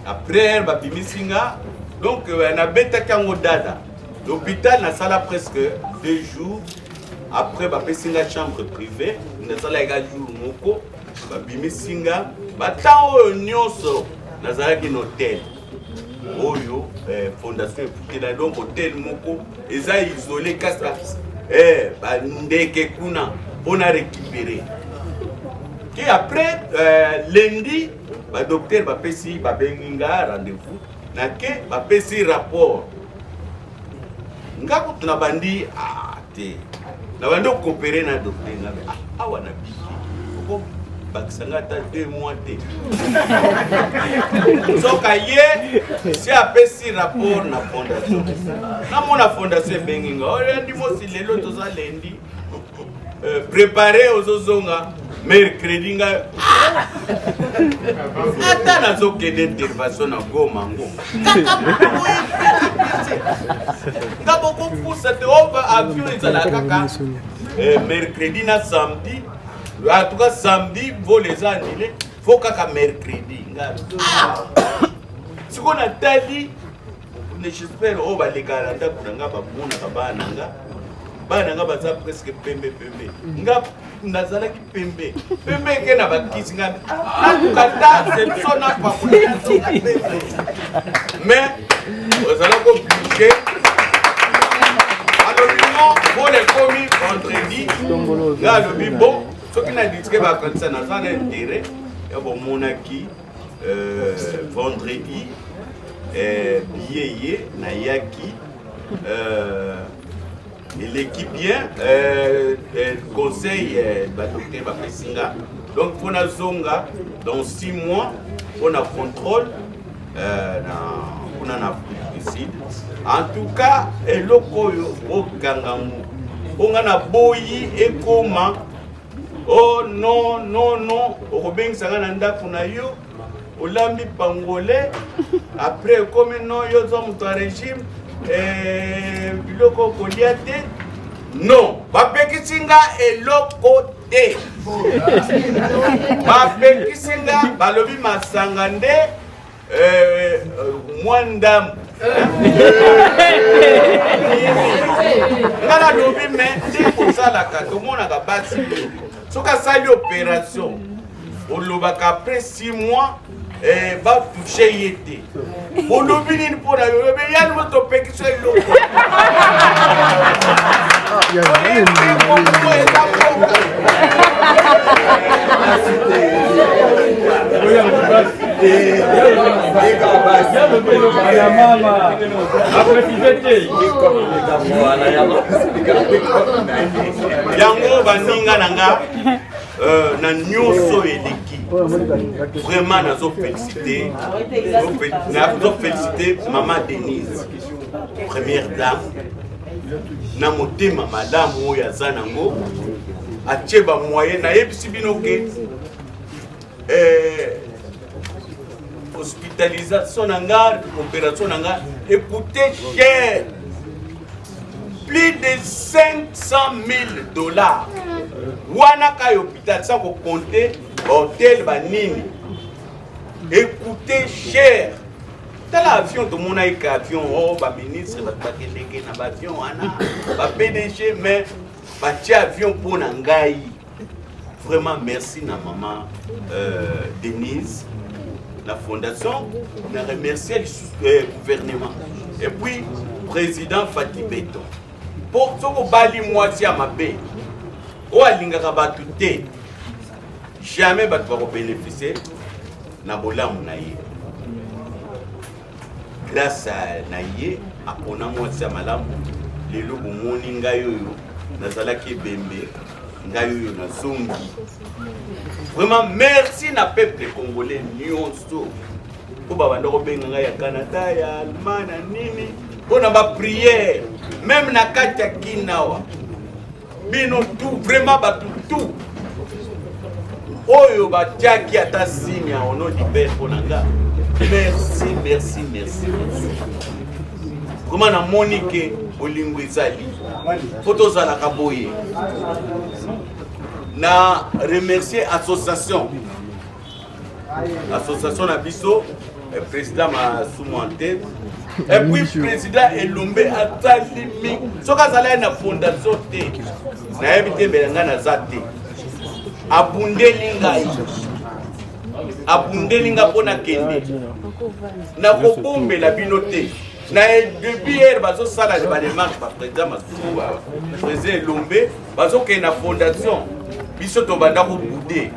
après babimisi nga donc euh, nabetaki yango dada l'hôpital nasala presque deux jours après bapesi nga chambre privée nasalaki ka jour moko babimisi nga batemp oyo nyonso nazalaki na hotel oyo eh, fondation efutela donc hotel moko eza isole kaka eh, bandeke kuna mpo na récupérer ke après euh, lundi ba docteur bapesi babengi nga rendez-vous nake bapesi rapport nga kutu nabandi ah, te nabandi okopere na docteur nga ah, awa na biki okobakisa nga ata deux mois te soka ye si apesi rapport na fondation namona fondation ebengi nga oyo ndimosi lelo toza lendi Euh, prepare ozozonga mercredi ngai ata nazokende intervention na goma ngo nga bokopusa te ova avion ezala kaka eh, mercredi na samedi en tout cas samedi vol eza annulé fo kaka mercredi nga ah! sikoyo natali j'espère oyo balekaka na ndako na nga bamonaka bana na nga bana na nga baza presque pembe pembe nga nazalaki pembe pembe eke na bakisi nga naluka ta selso napakola pembe mais ozalaki oblige alobi non vol ekomi vendredi nga alobi bon soki na diske bakanisa naza na intérêt ya bomonaki Euh, vendredi euh, billet ye nayaki euh, eleki bien euh, euh, conseil euh, badocteur bapesi nga donc mpo nazonga dans 6 mois mpo na contrôle euh, na kuna na Afrique du Sud en tout cas eloko oyo bokanga ngo mpo nga naboyi ekoma Oh non non non, okobengisa nga na ndako na yo, olambi pangole, après ekomi non yo oza moto ya régime, eh, biloko okolia te. Non, bapekisi nga eloko te. Bapekisi nga, balobi masanga nde Euh, euh, mwa ndambo nga nalobi me nde kosalaka tomonaka basi soki asali opération olobaka après 6 mois eh, batouche ye te olobi nini mpo na yo olobi yani mo topekisa eloko yango baninga na nga euh, na nyonso eleki vraiment nazo félicité nazo félicité mama denise première dame na motema malamu oyo aza nango atie bamoyen nayebisi bino ke eh, hospitalisation na nga opération na nga ekute cher plus de 500 000 dollars wana ka hôpital sans kocompte bahotel banini ekute cher tala avion tomonaki ka avion o oh, baministre bato bakendeke na baavion wana bapdg mais batie avion mpo na ngai vraiment merci na mama euh, denise. na fondation, na remercier lisusu eh, gouvernement et puis président Fatih Beton. Po soki obali mwasi ya mabe oyo alingaka bato te, jamais bato bakobénéficie na bolamu na ye. Grâce na ye apona mwasi ya malamu. Lelo bomoni ngai oyo nazalaki ebembe, ngai oyo nazongi. Vraiment merci na peuple congolais nyonso mpo babanda kobenga ngai ya Canada, ya Allemagne, ya nini, mpo na baprière meme na kati ya kinawa bino tout, vraiment bato tout oyo batiaki ata signe ya ono libere mpo na nga. Merci, merci, merci, merci. Vraiment namoni ke bolingo ezali, mpo tozalaka boye. Na remercier association na biso, président Masumu Antene, et puis président Elombe atali mingi. Soki azalaki na fondation te, nayebi te mbela ngai naza te. Abundeli ngai, abundeli ngai mpo nakende. Nakobombela bino te, na depuis hier bazosala badémarche, baprésident Masumu, président Elombe bazokende na fondation. Biso tobanda kobude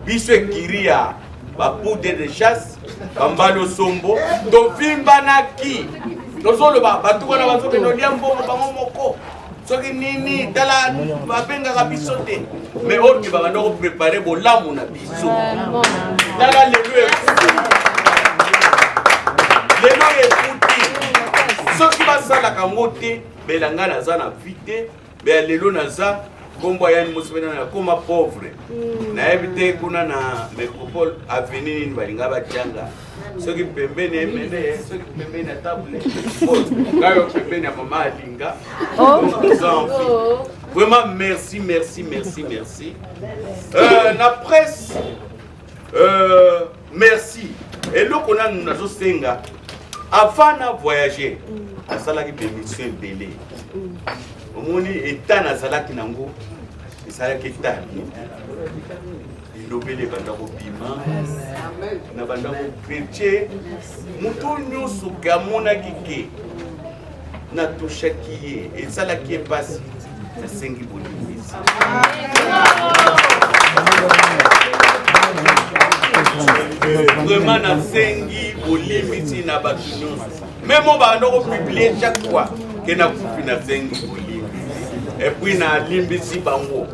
biso ekiri ya bapoudre de chasse, bambalo sombo, tovimbanaki, tozoloba bato wana bazokende olia mbongo bango moko soki nini. Tala, babengaka biso te, mais oyo babanda koprépare bolamu na biso. Tala lelo ekuti, lelo ekuti. Soki basalaka yango te, bela ngai naza na vie te. Bela lelo naza nkombo ayani mosi pene nakoma pauvre, nayebi te kuna na métropole avenue nini balinga batianga, soki pembeni emene, soki pembeni ya table ngai oyo pembeni ya mama alinga. Donc toza en vie. Vraiment merci, merci, merci, merci. Na presse, merci. Eloko nanu nazosenga, avant na voyager nasalaki bémission ebele. Omoni eta nazalaki nango, ezalaki eta ya bien te. Lilobeli ebanda kobima na banda koprêche. Moto nyonso ke amonaki ke natushaki ye, esalaki ye mpasi, nasengi bolimbisi. Vraiment nasengi bolimbisi na bato nyonso, meme oyo banda kopublie chaque fois ke nakufi. Nasengi bolimbisi et puis nalimbisi bango.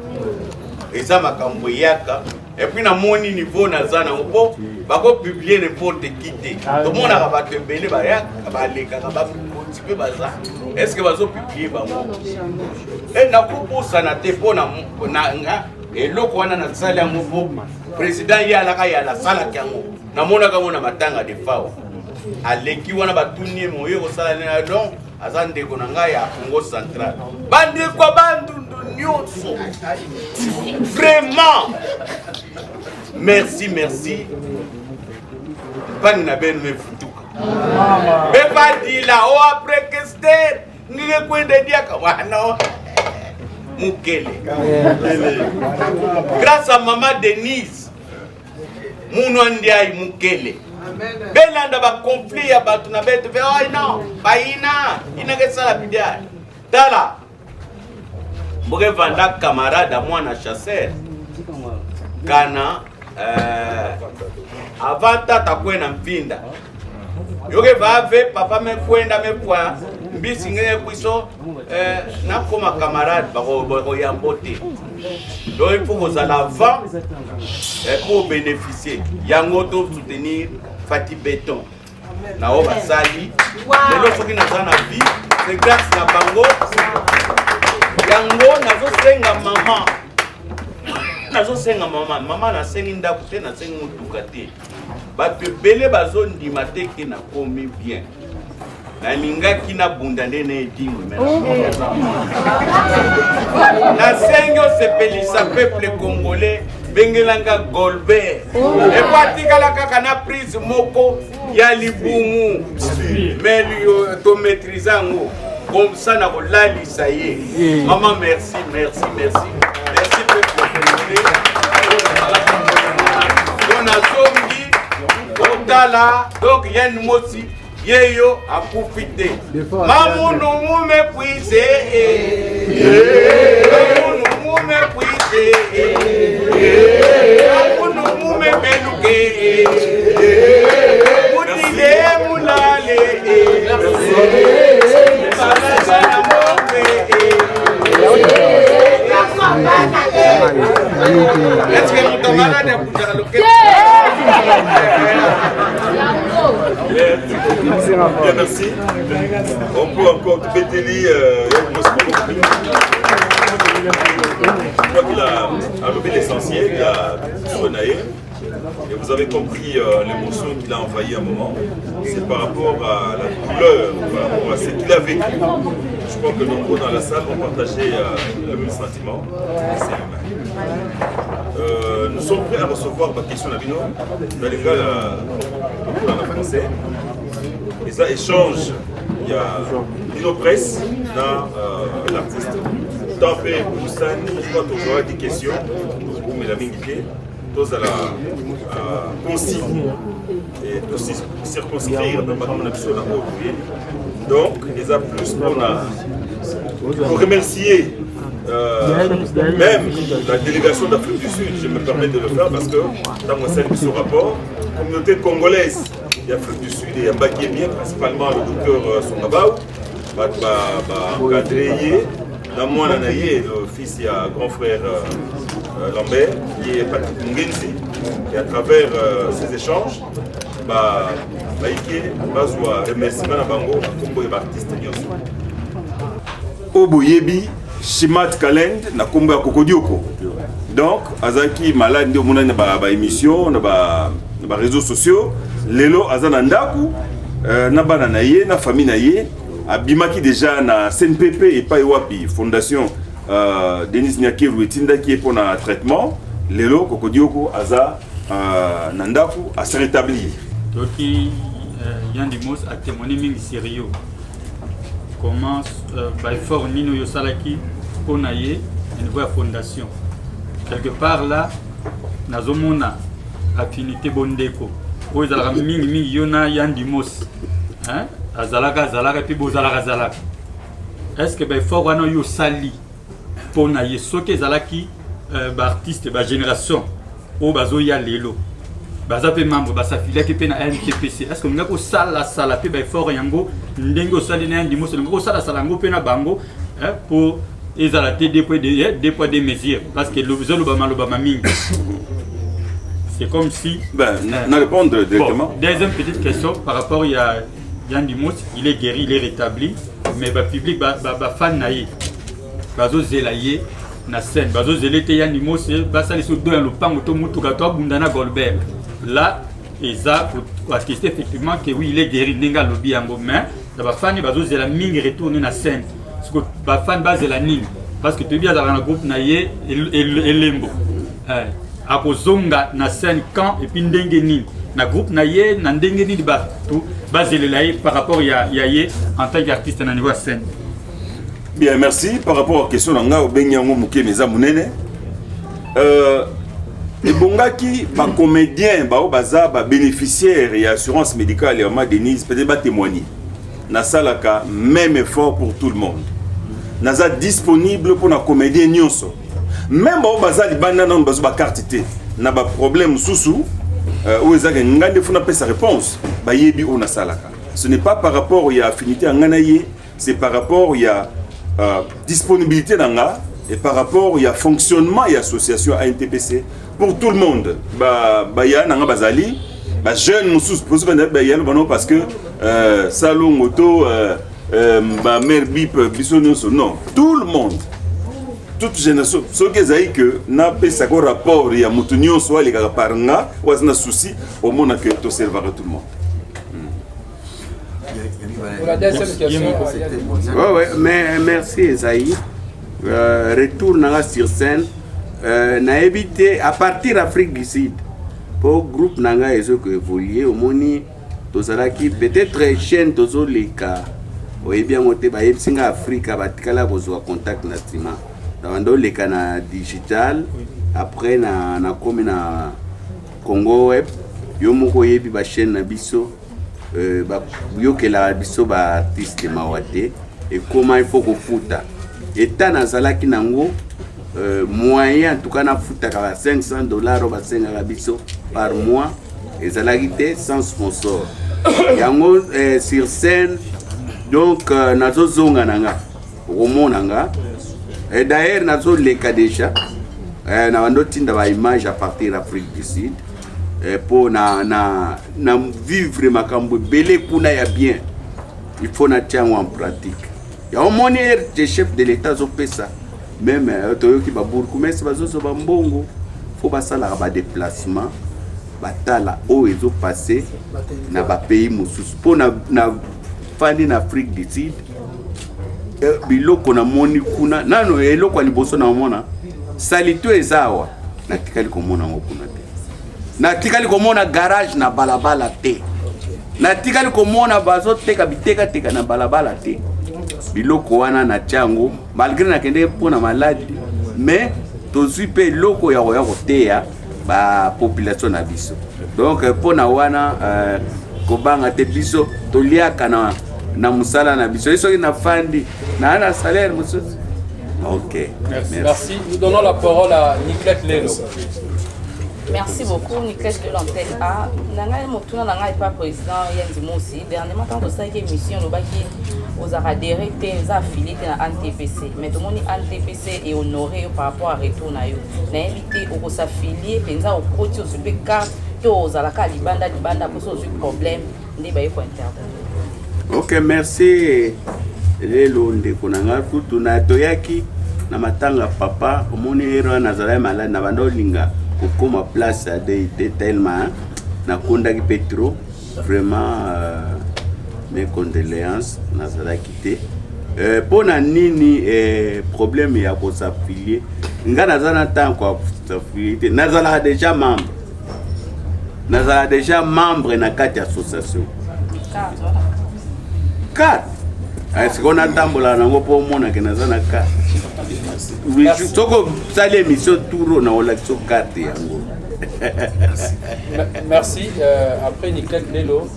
Eza makambo eyaka. Et puis namoni niveau naza nango mpo bakopublie n'importe qui te. Tomonaka bato ebele bayaka, balekaka, bakonzi mpe baza, est ce que bazopublie bango? E nakobosana te mpo na nga eloko wana nasali yango mpo président ye alaka ye asalaki yango. Namonaka yango na matanga de fao aleki wana, batuni ye moye kosala nini. Donc aza ndeko na ngai ya Congo Central, bandeko ya Bandundu nyonso, vraiment merci, merci. Mpangi na beno mefutuka bevadila o après kester ngike kwenda diaka wana mukele grâce à mama Denise munu andiai mukele belanda baconflit ya bato na beto ve ai non bayina inaka esala bidiai. Tala mboka evanda camarade ya mwana chasseur kana avant tata kwena mpinda yoke vave papa mekwenda mekwa mbisi ngenge kwiso nakoma camarade bakoyambo te. Donc il faut kozala avant pour bénéficier yango. To soutenir Fati Beton na oyo basali lelo. Soki naza na vie, c'est grâce na bango. Yango nazosenga mama, nazosenga mama, mama, nasengi ndako te, nasengi motuka te. Bato ebele bazondima te ke nakomi bien. Nalingaki nabunda nde na edingwe me nasengi osepelisa peuple congolais. Bengelanga Golbert epo atikala kaka na prise moko ya libumu, mais tomaîtrise yango comme ça na kolalisa ye. Mama, merci, merci, merci, merci peuple congolais. To nazongi. Botala donc Yann Mosi yeyo akufi te. Mamunu mume puise Mamunu mume puise Mamunu mume beluke Mutile mulale Balabala mokwe. Est-ce que moto malade akutaka loketo? Bien, merci. On peut encore Beteli, je crois qu'il a alobi l'essentiel, il a sonaye. Et vous avez compris l'émotion qu'il a envahi un moment. C'est par rapport à la douleur, par rapport à ce qu'il a vécu. Je crois que nombreux dans la salle ont partagé le même sentiment. C'est humain. Nous sommes prêts à recevoir ma question na bino dans les gars en français. Et ça échange. Il y a Dino Presse dans l'artiste. Tant pis, Poussani, je crois que tu auras des questions. Vous me l'avez indiqué. Tozala concis et circonscrire na makambo na biso na oyo toye. Donc eza plus mpona pour remercier même la délégation d'Afrique du Sud. Je me permets de le faire parce que ntango asali biso rapport, communauté congolaise d'Afrique du Sud eyambaki ye bien, principalement le docteur Songabao. Bato baencadre ye na mwana na ye, le fils ya grand frère Lambert, qui est Patrick Mungenzi. Et à travers ces échanges, baike bazwa remerciement na bango na nkombo ya baartiste nyonso oyo boyebi Shimat Kalend na nkombo ya Kokodioko. Donc azalaki malade, nde omonani na baémission na baréseaux sociaux. Lelo aza na ndako na bana na ye, na famille na ye. Abimaki déjà na CNPP epai wapi fondation Denis Nyakeru etindaki ye mpona traitement. Lelo Kokodioko aza na ndako, ase rétablir. Toki Yandimos atémoigné mingi sérieux. Comment baeffort nini oyo osalaki mpo na ye na niveau ya fondation? Quelque part là nazomona affinité, bondeko oyo ezalaka mingimingi yo na Yandimos, hein? Azalaka azalaka mpe bozalaka azalaka. Est ce que baeffort wana oyo osali mpo na ye, soki ezalaki baartiste bagénération oyo bazoya lelo, baza mpe membre, basafiliaki mpe na ANTPC, est ce que olingaki kosalasala mpe baeffort yango ndenge osali na Yandimos? Olingaki kosalasala yango mpe na bango mpo ezala te deux poids deux mesures? Parce que ezolobama lobama mingi, c'est comme si Ben, na répondre directement. Bon, deuxième petite question par rapport à Yandimos. Il est guéri, il est rétabli, mais bapublic, bafan na ye bazozela ye na scène, bazozela ete Yandimos basalisi do ya lopango to mutuka to abunda na Goldberg. Là eza koatteste effectivement que oui, il est guéri ndenge alobi yango, mais na bafani bazozela mingi retourne na scène. Siko bafani bazela nini? Parce que toyebi azalaka na groupe na ye Elembo. Akozonga na scène quand et puis ndenge nini na groupe na ye, na ndenge nini bato bazelela ye par rapport ya ye en tant qu'artiste na niveau ya scène? Bien, merci. Par rapport à question na ngai, obengi yango moke mais eza monene. Ebongaki bacomédien bao baza babénéficiaire ya assurance médicale ya mama Denise peut-être batémoigner. Nasalaka même effort pour tout le monde. Naza disponible mpona comédien nyonso, même bao baza libanda nano bazwa bacarte te na baproblème mosusu oyo ezaka ngai nde funa napesa réponse. Bayebi oyo nasalaka. Ce n'est pas par rapport ya affinité ya ngai na ye, c'est par rapport ya disponibilité na nga et par rapport ya fonctionnement ya association ANTPC pour tout le monde. Baya na nga bazali bajeune mosusu poso baya bano parce que salongo to bamare bip biso nyonso. Non, tout le monde, toute génération. Soki ezali ke napesaka rapport ya motu nyonso oyo alekaka par nga, oyo aza na souci, omona ke toservaka tout le monde. Pour la deuxième question. Ouais, mais merci Esaïe. Retour nanga sur scène, nayebi te. À partir Afrique du Sud, po groupe na ngai ezokoévolue, omoni tozalaki peut-être chaîne tozoleka, oyebi yango te. Bayebisi nga Afrika batikala kozwa contact na nsima na banda oleka na digital. Après na nakomi na Congo Web. Yo moko oyebi ba chaîne na biso euh, bayokelaka biso ba artiste mawa te ekoma il faut kofuta eta nazalaki nango euh, moyen en tout cas nafutaka ba 500 dollars oyo basengaka biso par mois ezalaki te sans sponsor yango eh, sur scène donc euh, nazozonga na nga okomona nga et d'ailleurs nazoleka déjà eh, na bando tinda ba image à partir Afrique du Sud eh, po na, na, na vivre makambo ebele kuna ya bien il faut natia yango en pratique yango moni rt chef de l'état azopesa meme euh, toyoki babourgmestre bazozwa bambongo fo basalaka badeplacement batala oyo ezopasse na bapays mosusu mpo na, na fandi na afrique du sud eh, biloko namoni kuna nano eloko ya liboso naomona salite eza awa natikali komona yango kuna te natikali komona garage na balabala te natikali komona bazoteka bitekateka na balabala te biloko wana natya yango malgré nakendeki mpo na maladi mais tozwi mpe eloko ya koya koteya bapopulation na biso donc mpo na wana euh, kobanga te biso toliaka na, na mosala na biso ye soki nafandi naa na salaire mosusu ok merci. merci nous donnons la parole à Niclette Lelo Merci beaucoup, Niclette de l'antenne A. Na ngai motuna na ngai pa président Yendi Mosi. Dernièrement, tant tosalaki émission olobaki ozalaka adhéré te oza affilié te na ANTPC. Mais tomoni ANTPC e honoré yo par rapport à retour na yo. Nayebi te okosaffilie mpenza okoti ozwi mpe carte to ozalaka libanda libanda mpo so ozwi problème nde baye kointervenir. Ok, merci lelo ndeko na ngai kutu na toyaki na matanga papa omoni ero wana nazalaki malade na banda olinga kokoma place ya dei te tellement nakondaki mpe trop vraiment euh, mes condoléances nazalaki te mpo euh, na nini euh, problème ya kosafilie nga naza na ntango kosafilie te nazalaka déjà membre nazala déjà membre na kati ya association carte eh, sikoyo natambola nango mpo omonake naza na carte soki osali émission tour na olakisa carte yango merci euh, après Niclette Lelo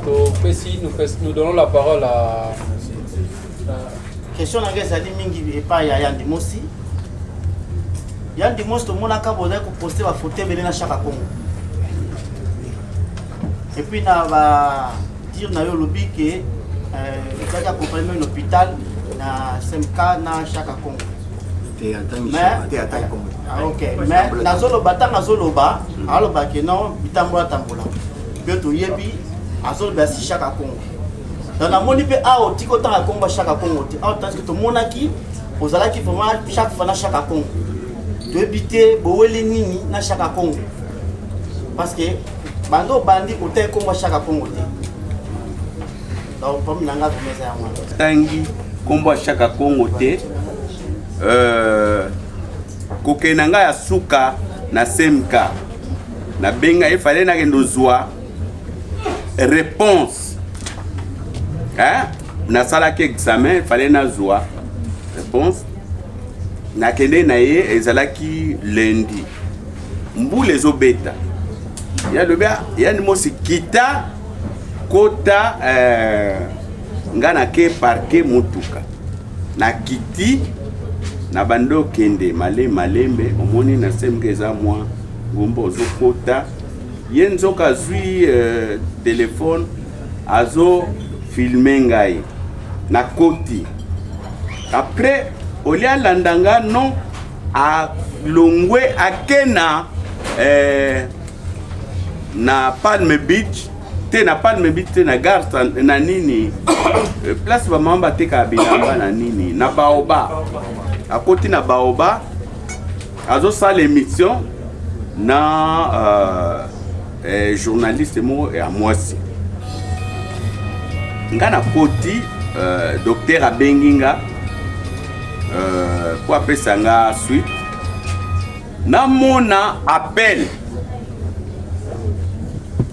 topesi nous, nous donnons la parole à question na ngai ezali mingi epai ya yandi mosi yandi mosi tomonaka bozali koposte bafoto ebele na chaka congo epuis na badire na yo olobi ke ezalaki accompagne na hôpital na smk na chaka congo mais nazoloba ntango azoloba aloba ke non bitambola tambola mpe toyebi azoloba si chaka congo Donc namoni mpe awa otiki otanga nkombo ya Shaka Kongo te awa tandis que tomonaki ozalaki vraiment chaque fois na Shaka Kongo toyebi te boweli nini na Shaka Kongo parce que banda obandi otaki nkombo ya Shaka Kongo te donc problème na ngai vraiment eza yango wana tangi nkombo ya Shaka Kongo te euh, kokende na ngai ya suka na semka nabenga efale nakende ozwa réponse hein? nasalaki examen fallait nazwa réponse nakende na ye ezalaki lundi mbula ezobeta ye alobi ah, yani mosi kita kota eh, nga nake parke motuka nakiti na bandi okende male malembe omoni na semke eza mwa ngomba ozokota ye nzoka azwi euh, telefone azo filme ngai nakoti après olie alanda nga non alongwe ake na eh, na palme beach te na palme beach te na gare na nini eh, place bamama batekaka bilamba na nini na baoba akoti na baoba azosala émission na euh, eh, journaliste moko ya mwasi nga nakoti euh, docteur abengi nga euh, mpo apesa nga suite namona appel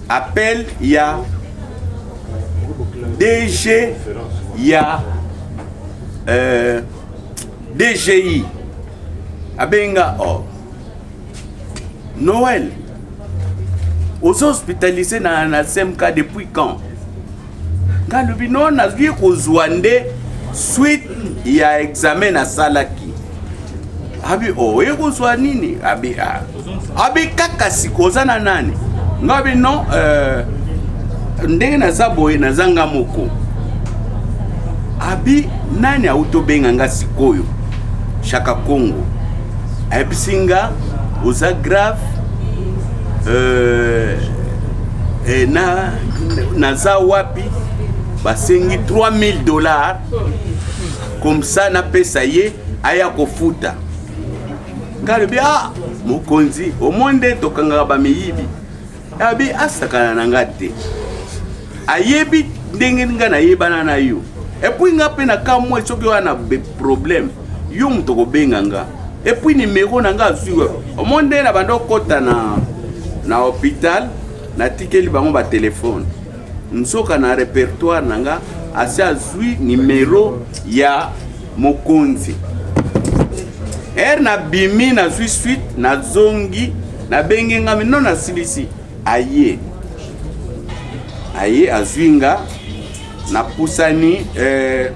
appel ya DG ya euh, DGI abenga oh. Noël. Ozo hospitalisé na, na CMK depuis quand? Nga alobi non, nazwi kozwa nde suite ya examen nasalaki. Abi oh, oye kozwa nini? Abi ah. Abi kaka siko oza na nani? Nga abi non, euh, ndenge naza boye naza nga moko. Abi nani auti obenga nga sikoyo? Shaka Kongo. Ayebisi nga oza grave euh, eh, na naza wapi basengi 3000 dollars comme ça napesa ye aya kofuta ngai alobi ah mokonzi omoni nde tokangaka bamiyibi abi asakana na nga te ayebi ndenge nga nayebana na yo epuis nga mpe nakamwe soki wana problème yo moto okobenga nga epuis nimero na nga azwi omoni nde na banda okota na, na hôpital natikeli bango batelefone nzoka na repertoire na nga asi azwi nimero ya mokonzi ere nabimi nazwi suite nazongi nabengi nga no nasilisi aye aye azwi nga napusani eh,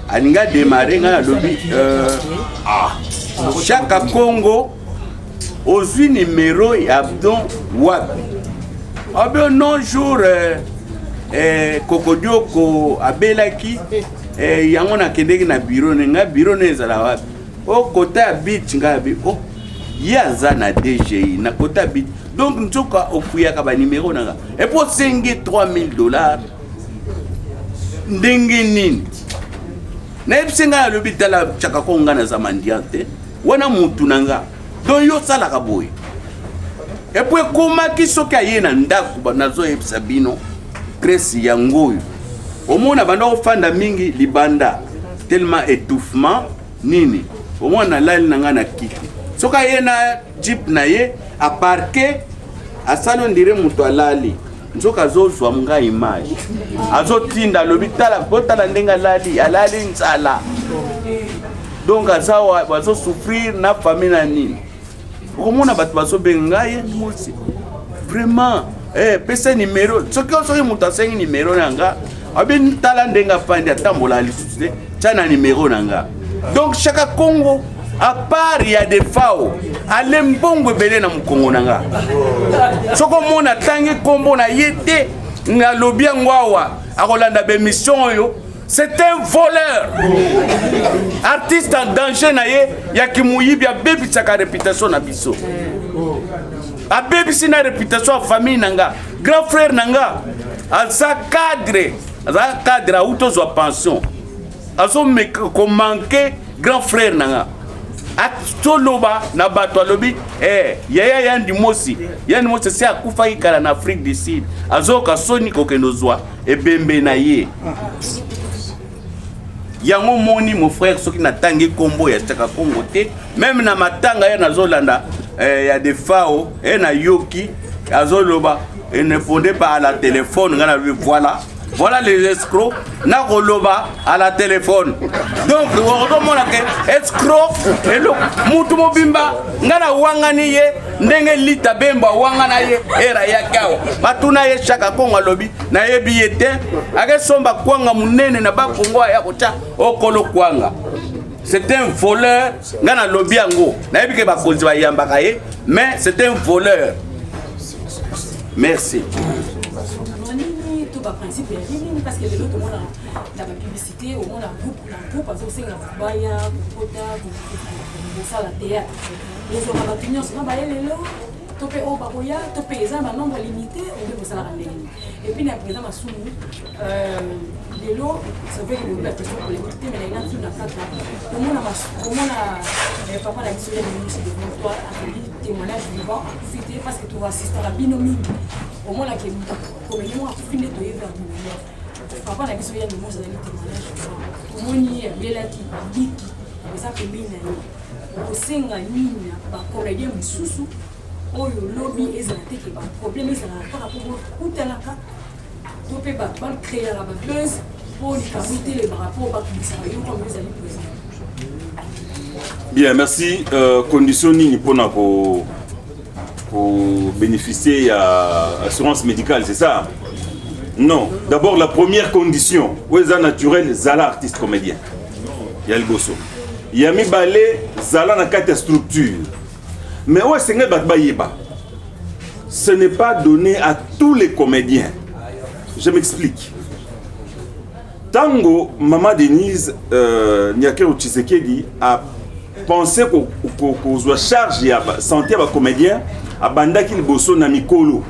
alingi ademare nga nalobi eh, ah, chaka congo ozwi nimero ya abdon wapi abe non jour eh, eh, kokodioko abelaki eh, yango nakendeki na biro ne ngai biro ne ezala wapi o oh, kota ya beach ngai abi o oh, ye aza na dgi na kota ya beach donc nzoka ofuyaka banimero na nga epo osengi 3000 dollars ndenge nini nayebisi ngai alobi tala chaka ko ngai naza mandian te wana mutu na nga donc yo osalaka boye epo ekomaki soki aye na ndako nazoyebisa bino kresi yango oyo omona banda kofanda mingi libanda tellement étouffement nini omona nalali na ngai na kiti soki aye na jeep na ye aparke asali ondire moto alali nzoka azozwa nga image azotinda alobi tala botala ndenge alali alali nzala donc aza bazosouffrir na famille na nini okomona bato bazobenga ngai ye mosi vraiment eh, pesa nimero soki soki moto asengi nimero na nga abi tala ndenge afandi atambola lisusu te tya na nimero na nga donc chaka congo à part ya defao ale mbongo ebele na mokongo na nga soki omona atangi nkombo na ye te nalobi yango awa akolanda bemission oyo c'est un voleur artiste en danger na ye ya kimoyibi abebisaka réputation na biso abebisi na réputation ya famille na nga grand frère na nga aza cadre aza cadre auti ozwa pension azomeka komanke grand frère na nga atoloba na bato alobi eh, yaya yandi mosi yandi mosi esi akufaki kala na afrique du sud azoyoka soni kokende ozwa ebembe na ye yango moni mon frère soki natangi nkombo ya chaka kongo te meme na matanga ye nazolanda eh, ya defao e nayoki azoloba et ne fondez pas à la téléphone nga nalobi voilà voilà les escrocs nakoloba à la téléphone donc okomona ke escroc elo mutu mobimba nga nawangani ye ndenge lita bemba awangana ye era yaki awa batuna ye chaka kongo alobi nayebi ye te akesomba kwanga monene na bakongo aya kotya okolo kwanga c'est un voleur nga nalobi yango nayebi ke bakonzi bayambaka ye mais c'est un voleur merci to baprincipe ya nini parce que lelo tomona na bapublicité omona groupe na groupe azosenga bato baya kokota kosala théâtre ozwaka bato nyonso na baye lelo to mpe oyo bakoya to mpe eza na banombre limité obe bosalaka ndenge nini epuis na président masumu euh, lelo c'est vrai que lobi baquestion polémique te mais naina tuna kaka komona komona euh, papa na biso ya mimusi devant toi azali témoignage vivant akufi te parce que toassistaka bino mingi omonake moto komeli moko akufi nde toye vers bino papa na biso ya mimosi azali témoignage vivant tomoni ye abelaki abiki oza pembeni na ye okosenga nini na bacomédien mosusu oyo lobi ezala te ke baproblème ezalaka kaka mpo bokutanaka to mpe bato bacreaka babuzz mpo likambo etelemaka mpo bakumisaka yo comme ezali président. Bien, merci. Euh, condition nini mpona ko Kobénéficier ya assurance médicale, c'est ça? Non, d'abord la première condition oyo eza naturel: zala artiste comédien ya liboso. Ya mibale, zala na kati ya structure. Mais oyo esengeli bato bayeba, ce n'est pas donné à tous les comédiens. Je m'explique. Ntango Mama Denise Nyakeru Tshisekedi a pensé kozwa charge ya santé ya bacomédien, abandaki liboso na mikolo.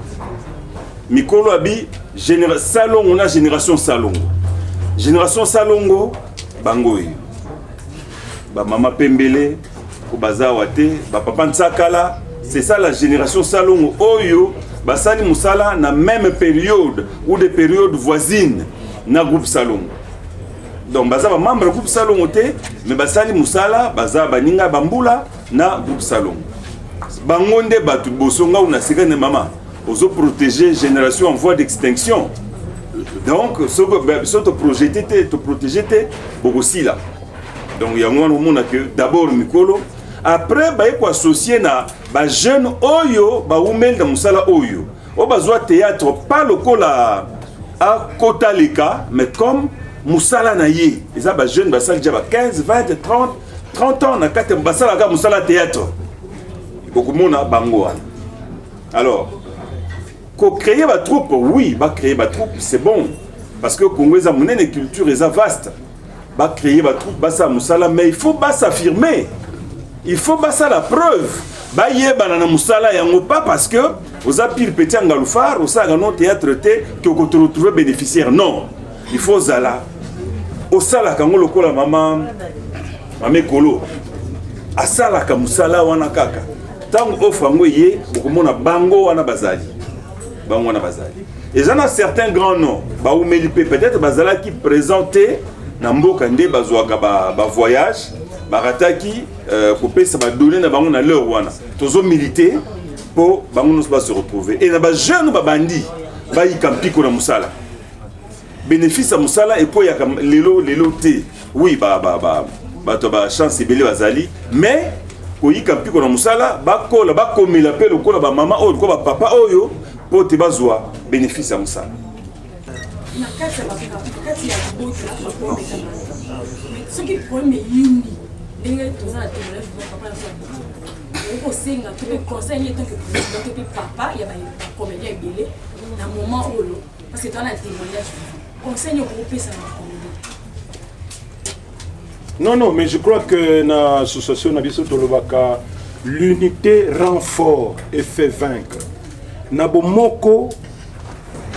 Mikolo abi Salongo na génération Salongo. Génération Salongo, bango oyo bamama pembele po baza awa te, bapapa Ntsakala, c'est ça la génération Salongo, oyo basali mosala na même période ou des périodes voisines na groupe Salongo. Donc baza bamembre ya groupe Salongo te, mais basali mosala, baza baninga bambula na groupe Salongo. Bango nde bato liboso. Ngau na sika ne mama ozoprotéger génération en voie d'extinction. Donc soki toprojeter te, toprotéger te, bokosila. Donc yango wana omona ke d'abord mikolo, après baye koassocier na bajeune oyo baumeli na mosala oyo, oyo bazwa théâtre pas lokola akota leka, mais comme mosala na ye. Eza bajeune basali dia ba 15, 20, 30, 30 ans na kati, basalaka mosala théâtre, okomona bango wana. Alors kocréer batroupe, oui, bacréer batroupe, c'est bon, parce que Congo eza monene, culture eza vaste. Bacréer batroupe, basala mosala, mais il faut bas'affirmer, il faut basala preuve, bayebana na mosala yango. Pas parce que oza pire petit ya Ngalufar, osalaka no théâtre te, ke okote retrouver bénéficiaire. Non, il faut ozala osalaka yango lokola mama Ekolo asalaka mosala wana. Kaka ntango offre yango eye, bokomona bango wana bazali, bango wana bazali. Eza na certains grands noms baumeli mpe peut-être bazalaki présent te na mboka, nde bazwaka bavoyage, ba barataki kopesa badonnées na bango na l'heure wana. Tozomiliter mpo bango nyonso base retrouver. E na bajeune babandi bayika mpiko na mosala, bénéfice ya mosala ekweyaka lelo lelo te. Oui, bato ya bachance ebele bazali, mais koyika mpiko na mosala, bakola, bakomela mpe lokola bamama oyo, lokola bapapa oyo, mpo te bazwa bénéfice ya mosala. Na kati ya kati ya libota, baproblème, soki problème eyindi ndenge toza na témoignage, papa na biso okosenga to mpe conseil nini, tant que président to mpe papa ya bacomédien ebele na moment oyo, parce que toza na témoignage, conseil nini okopesa na bacomédien? Non, non, mais je crois que na association na biso tolobaka: l'unité rend fort et fait vaincre. Na bomoko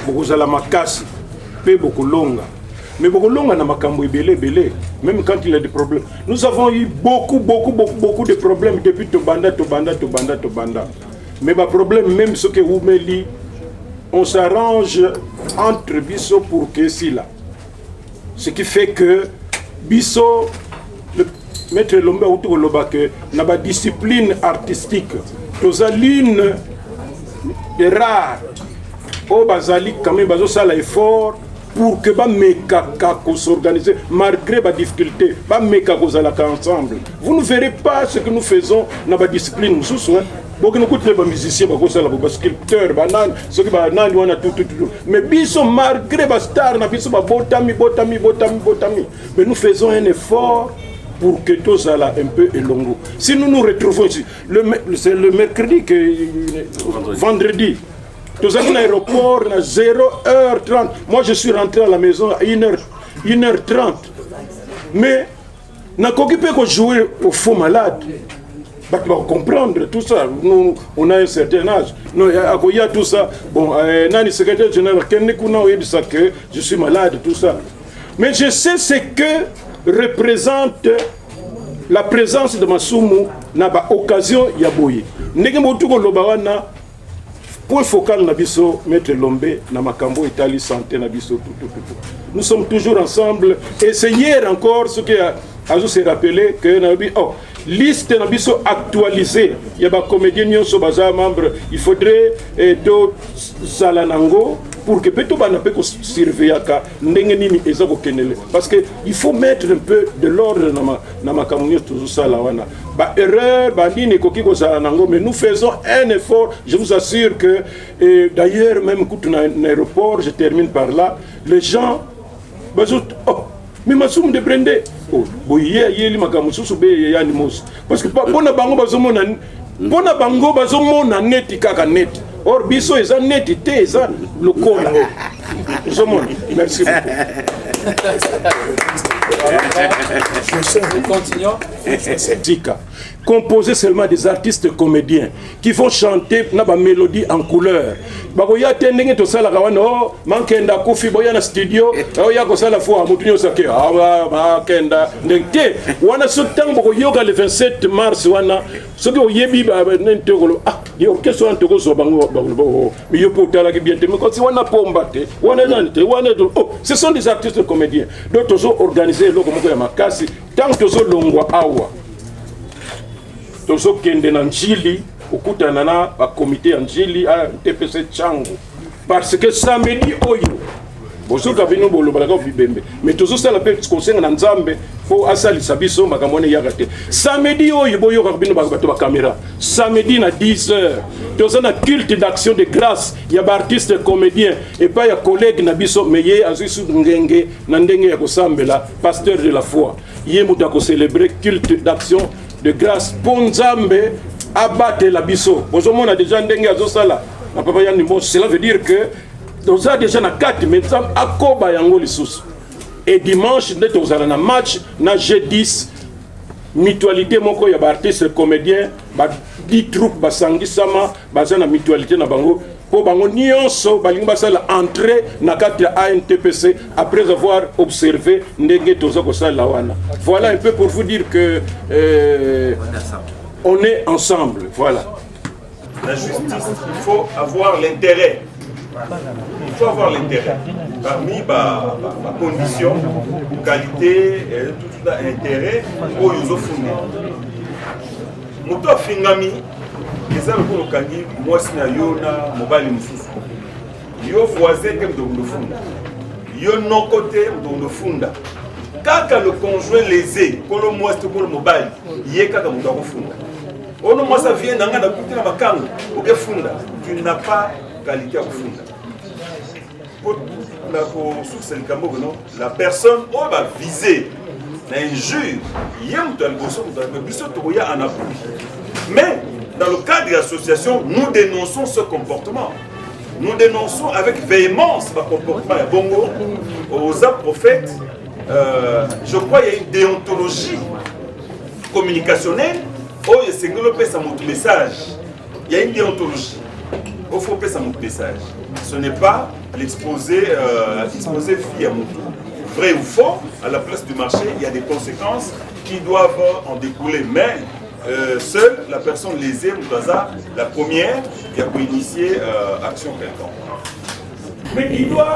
bokozala makasi mpe bokolonga, mais bokolonga na makambo ebele ebele. Même quand il y a des problèmes, nous avons eu beaucoup, beaucoup, beaucoup, beaucoup de problèmes depuis tobanda, tobanda, tobanda, tobanda. Mais baproblème, même soki ewumeli, on s'arrange entre biso pour que esila. Ce qui fait que biso, le maître Elombe auti koloba ke na badiscipline artistique toza l'une des rares oyo bazali quand même bazosala effort pour que bamekaka s'organiser malgré badifficulté, bameka kozalaka ensemble. Vous ne verrez pas ce que nous faisons na badiscipline mosusu. Bokende kutile bamusicien, bakosala bo basculpteur, banani, soki banani wana, tututu. Mais biso, malgré bastar na biso babotami, botami, botami, botami, mais nous faisons un effort pour que tozala un peu elongo. Si nous nous retrouvons ici, c'est le mercredi que vendredi tozalaki na aéroport na 0h30. Moi, je suis rentré à la maison à 1h, 1h30, mais nakoki mpe kojouer au faux malade, bato bacomprendre tout ça. Nous, on a un certain âge. Non, akoya tout ça. Bon, nani secrétaire général, kende kuna oyebisa que je suis malade, tout ça. Mais je sais ce que représente la présence de Masumu na baoccasion ya boye, ndenge motu koloba wana. Point focal na biso, maître Lombe, na makambo etali santé na biso, tout, tout, tout, tout. Nous sommes toujours ensemble et c'est hier encore ce qui azo se rappeler que na bi, oh, liste na biso actualisée ya bacomédien nyonso baza membre, il faudrait tozala nango. pour que mpe tobanda mpe kosurveillaka ndenge nini eza kokendele, parce que il faut mettre un peu de l'ordre na makambo nyonso tozosala wana. Baerreur banini ekoki kozala nango, mais nous faisons un effort, je vous assure que, et d'ailleurs même kutu na aéroport, je termine par là, les gens bazo: "Oh, mais Masumu de Brende, oh, boye ayeli makambo mosusu be eyani mosi", parce que mpona bango bazomona, mpona bango bazomona neti kaka neti, or biso eza neti te, eza lokola ozomona. Merci beaucoup. Continuons. Tika composé seulement des artistes comédiens qui vont chanter na bamélodie en couleur. Bakoya te ndenge tosalaka wana: "O Mankenda akufi, boya na studio, oya kosala foi." Motu nyonso ake makenda ndenge te wana. So ntango bokoyoka le 27 mars wana, soki oyebi nini te, okoloba: "Ah, orchestre wana tokozwa bango." Bakoloba: "Oh, mais yo mpe otalaki bien te." Mais kasi wana pomba te, wana nani te, wana. Oh, ce sont des artistes comédiens. Donc tozo organiser eloko moko ya makasi. Ntango tozolongwa awa, tozokende na Njili kokutana na bakomite ya Njili TPC Tshangu, parce que samedi oyo bozoka bino bolobalaka bibembe, mais tozosala mpe kosenga na Nzambe fo asalisa biso makambo wana eyaka te. Samedi oyo, boyokaka bino bato bacaméra, samedi na 10 heures toza na culte d'action de grâce ya baartiste comédien epai ya collègue na biso, mais ye azwi su ngenge na ndenge ya kosambela, pasteur de la foi. Ye moto akocélébrer culte d'action de grâce mpo Nzambe abatela biso. Bozomona déjà ndenge azosala na papa Yani Mosi, cela veut dire que toza déjà na kati, mais Nzambe akoba yango lisusu. Et dimanche nde tozala na match na G10, mutualité moko ya baartiste comédien, ba 10 troupe basangisama, baza na mutualité na bango, mpo bango nyonso balingi basala entrée na kati ya ANTPC après avoir observé ndenge toza kosalela wana. Voilà un peu pour vous dire que on est ensemble, voilà. La justice, il faut avoir l'intérêt. Il faut avoir l'intérêt. Parmi ba, ba, ba condition, qualité, et tout, tout intérêt, oyo ozofunda. Moto afingami, eza lokola okangi mwasi na yo na mobali mosusu. Yo voisin te moto okondofunda, yo noko te moto okondofunda, kaka le conjoint lésé, kolo mwasi to kolo mobali, ye kaka moto akofunda. Ono mwasi avie na ngai, nakuti na makango, okefunda, tu n'as pas qualité ya kofunda. Po na kosukisa likambo kono, la personne oyo bavise na injure, ye moto ya liboso, moto ya biso tokoya en appui. Mais dans le cadre de l'association, nous dénonçons ce comportement, nous dénonçons avec véhémence bacomportement ya bongo. Oza prophète, je crois il y a une déontologie communicationnelle oyo esengeli opesa moto message. Il y a une déontologie, il faut opesa moto message. Ce n'est pas l'exposer, exposer fille à moto, vrai ou faux, à la place du marché. Il y a des conséquences qui doivent en découler, mais seule la personne lésée, moto aza la première ya koinitier action quelconque.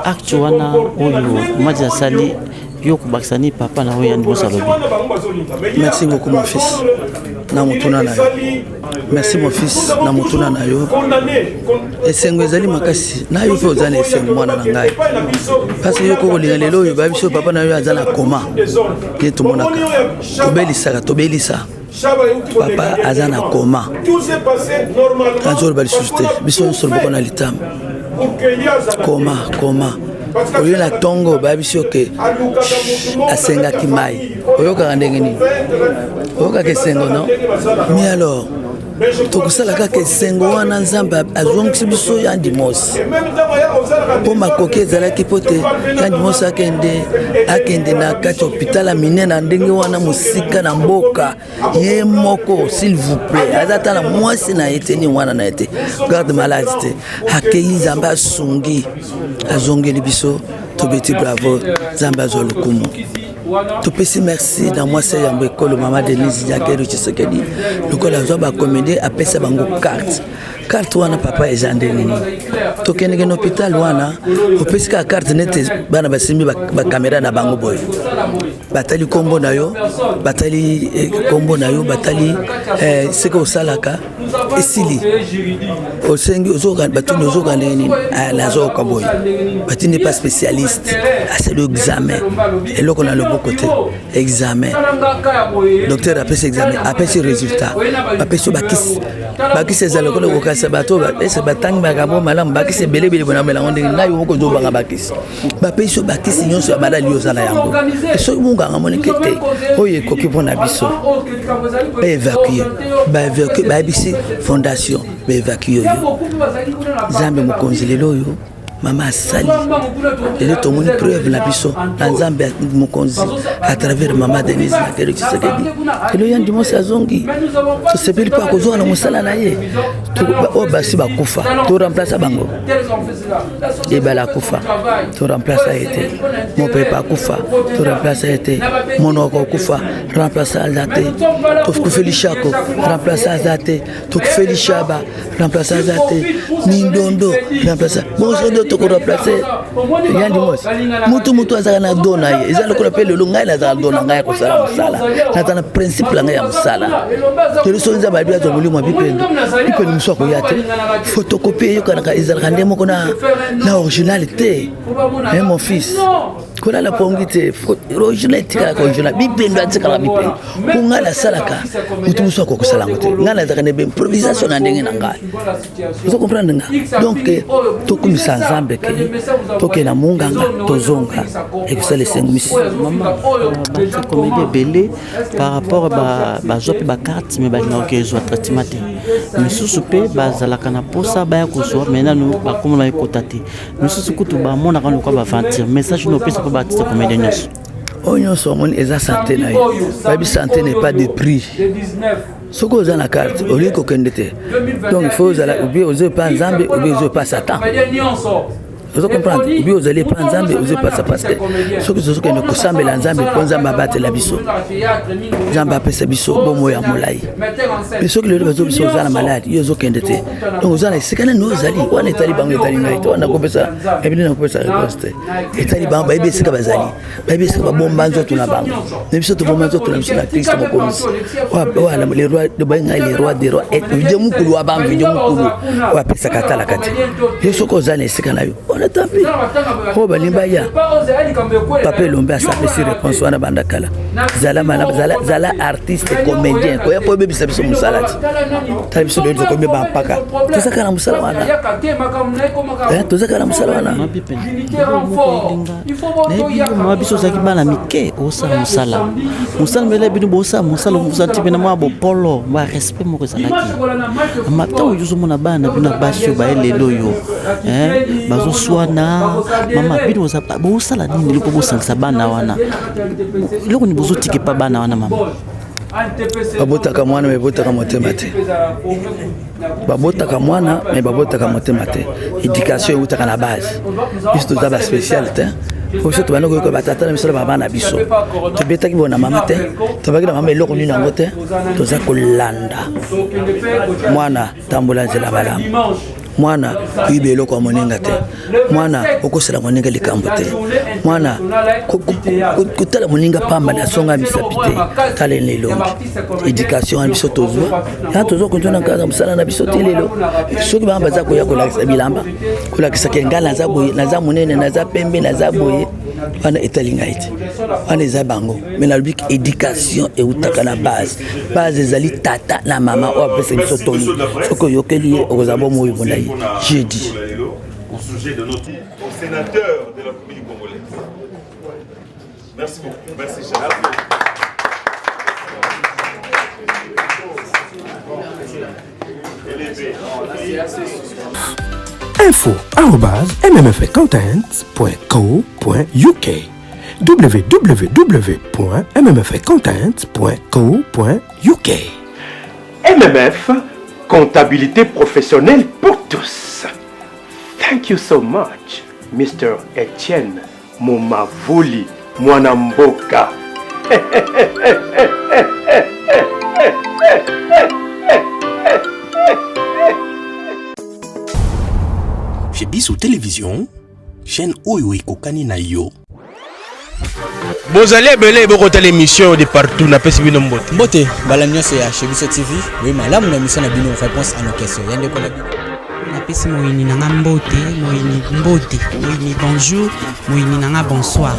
Acte wana oyo Madi asali yo, kobakisa nini papa na oyo yandi mosi alobi? Merci beaucoup, mon fils, na motuna na yo. Merci, mon fils, na motuna na yo. Esengo ezali makasi na yo mpe oza na esengo, mwana na ngai, parce yo kokolinga lelo oyo bayebi biso papa na yo aza na koma ye. Tomonaka, tobelisaka, tobelisa papa aza na koma, azoloba lisusu te. Biso nyonso loboko na litama. Koma koma oyo na ntongo bayebi yo ke asengaki mai, oyokaka ndenge nini? Oyokaka esengo, non? Mais alors tokosala kaka esengo wana. Nzambe azongisi biso Yandi Mosi, mpo makoki ezalaki mpo te Yandi Mosi akende na kati ya hôpital ya minene na ndenge wana, mosika na mboka, ye moko, s'il vous plaît, aza ata na mwasi na ye te, ni mwana na ye te, garde malade te. Akei, Nzambe asungi, azongeli biso, tobeti bravo. Nzambe azwa lokumu. Topesi merci na mwasi ya yambo ekolo, mama Denise Nyakeru Tshisekedi, lokola azwa bacomédie, apesa bango carte. Carte wana, papa, eza ndenge nini? Tokendeke na hôpital wana, opesi kaka carte nete bana basimbi bacaméra na bango boye, batali nkombo na yo, batali nkombo na yo, batali seke osalaka. Esili osengi ozoka batuni ozoka ndenge nini? Ah, nazoyoka boye. Batindi pa spécialiste asali examen, eloko na loboko te, examen. Docteur apesi examen, apesi résultat, bapesi bakisi. Bakisi eza lokola kokasa bato ese batangi makambo malamu, bakisi ebelebele bonamela yango ndenge ngai moko ozobanga bakisi. Bapesi yo bakisi nyonso ya malali oza na yango. Soki monganga amoniki te oyo ekoki mpo na biso, baevacue, baevacue, bayebisi fondation baevacue oyo. Nzambe mokonzi, lelo oyo mama asali, lelo tomoni preuve na biso na Nzambe mokonzi à travers mama Denise Makelo Tshisekedi. Lelo ya Ndimosi azongi, tosepeli mpo akozonga na mosala na ye. Oyo basi bakufa, to remplace bango. Ebala akufa, to remplace ye te. Mopepe akufa, to remplace ye te. Monoko akufa, remplace aza te. Tokufeli Shako, remplace aza te. Tokufeli Shaba, remplace aza te. Mindondo, remplace bosodo, tokoremplace yandi mosi. Mutu mutu azalaka na do na ye, eza lokola mpe lelo ngai nazala do na ngai ya kosala mosala, nazala na principe na ngai ya mosala. Lelo soki Nzambe alobi azwa molimo ya bipendo, bipendo mosusu akoya te. Photocopie eyokanaka, ezalaka nde moko na, na original te. Eh, mon fils, kolala pongi te. Original etikalaka original, bipendo atikalaka bipendo. Mpo ngai nasalaka, motu mosusu akoki kosala yango te. Ngai nazalaka na improvisation na ndenge na ngai, ozo comprendre nga. Donc tokumisa Nzambe ke tokende na monganga, tozonga, ekosala esengo misi. Comédie ebele par rapport bazwa mpe bacarte, me balingaka kozwa traitement te. Misusu mpe bazalaka na mposa baya kozwa, me nanu bakoma bayekota te. Misusu kutu bamonaka lokola baventure. Message no opesa mpo baartiste comédien nyonso? Oyo nyonso omoni eza sante na ye. Bayebi, sante n'est pas de prix. Soki oza na carte, olingi kokende te, donc il faut ozala obi ozo epa Nzambe, obi ozo epa Satan. Ozo comprendre? Obi ozali epa Nzambe, ozo epa sa, parce que soki tozokende kosambela Nzambe mpo Nzambe abatela biso, Nzambe apesa biso bomoi ya molai. Mais soki lelo bazo biso oza na maladi, yo ozokende te, donc oza na esika nani ozali wana? Etali bango, etali ngai te. Wana nakopesa ebini, nakopesa réponse te. Etali bango, bayebi esika bazali, bayebi esika babomba nzoto na bango. Na biso tobomba nzoto na biso na Kristo mokonzi, oyo le roi, babengai le roi des rois, vidie mokulu wa bango, vidie mokulu oyo apesaka, atalaka te. Yo soki oza na esika na yo wana, tampi oyo balingi baya. Papa Elombe asapesi réponse wana banda kala. Zala malamu, zala, zala artiste comédien, koya po ebebisa biso mosala te. Tala biso lelo tokomi bampaka, toza kaka na mosala wana, toza kaka na mosala wana. Nayebi yo mama, biso ozalaki bana mike, osala mosala, mosala mele bino bosala mosala, mosala ti mpena mwa bopolo, mwa respect moko ezalaki. Mama, ntango yo ozomona bana na bino ya basi oyo baye lelo oyo bazoswana, mama, bino bosala nini lelo mpo bosangisa bana wana? Eloko nini bozotika epa bana wana, mama? Babotaka mwana, me babotaka motema te. Babotaka mwana, me babotaka motema te. Éducation eutaka na base. Biso toza baspécial te. Po biso tobandi koyoka batata na biso na bama na biso, tobetaki bona mama te, tobaki na mama eloko nini yango te. Toza kolanda mwana: tambola nzela malamu mwana, koyiba eloko ya moninga te mwana, okosala moninga likambo te mwana, kotala moninga pamba na songa misapi te, tala elongi. Éducation wana biso tozwa ya, tozwa kontina kaka mosala na biso te. Lelo soki bango baza koya kolakisa bilamba, kolakisa ke ngai naza boye, naza monene, naza pembe, naza boye, wana etali ngai te, wana eza bango. Mais nalobi éducation eutaka na base. Base ezali tata na mama oyo apesa biso toli. Soki oyokeli ye, okozala bomoi molai. Jeudi au sujet de notre au sénateur de la République congolaise. Merci beaucoup. Merci, cher. Info mmfcontent.co.uk www.mmfcontent.co.uk MMF, comptabilité professionnelle pour tous. Thank you so much, Mr. Etienne Momavoli Mwanamboka. Chez Biso Télévision, chaîne oyo ekokani na yo. Bozali ebele bokotala émission de partout, napesi bino mbote. Mbote bala nyonso ya chez biso TV, boye malamu na émission na bino réponse à nos questions. Ya ndeko na bino. Napesi moyini na nga mbote, moyini mbote, moyini bonjour, moyini na nga bonsoir.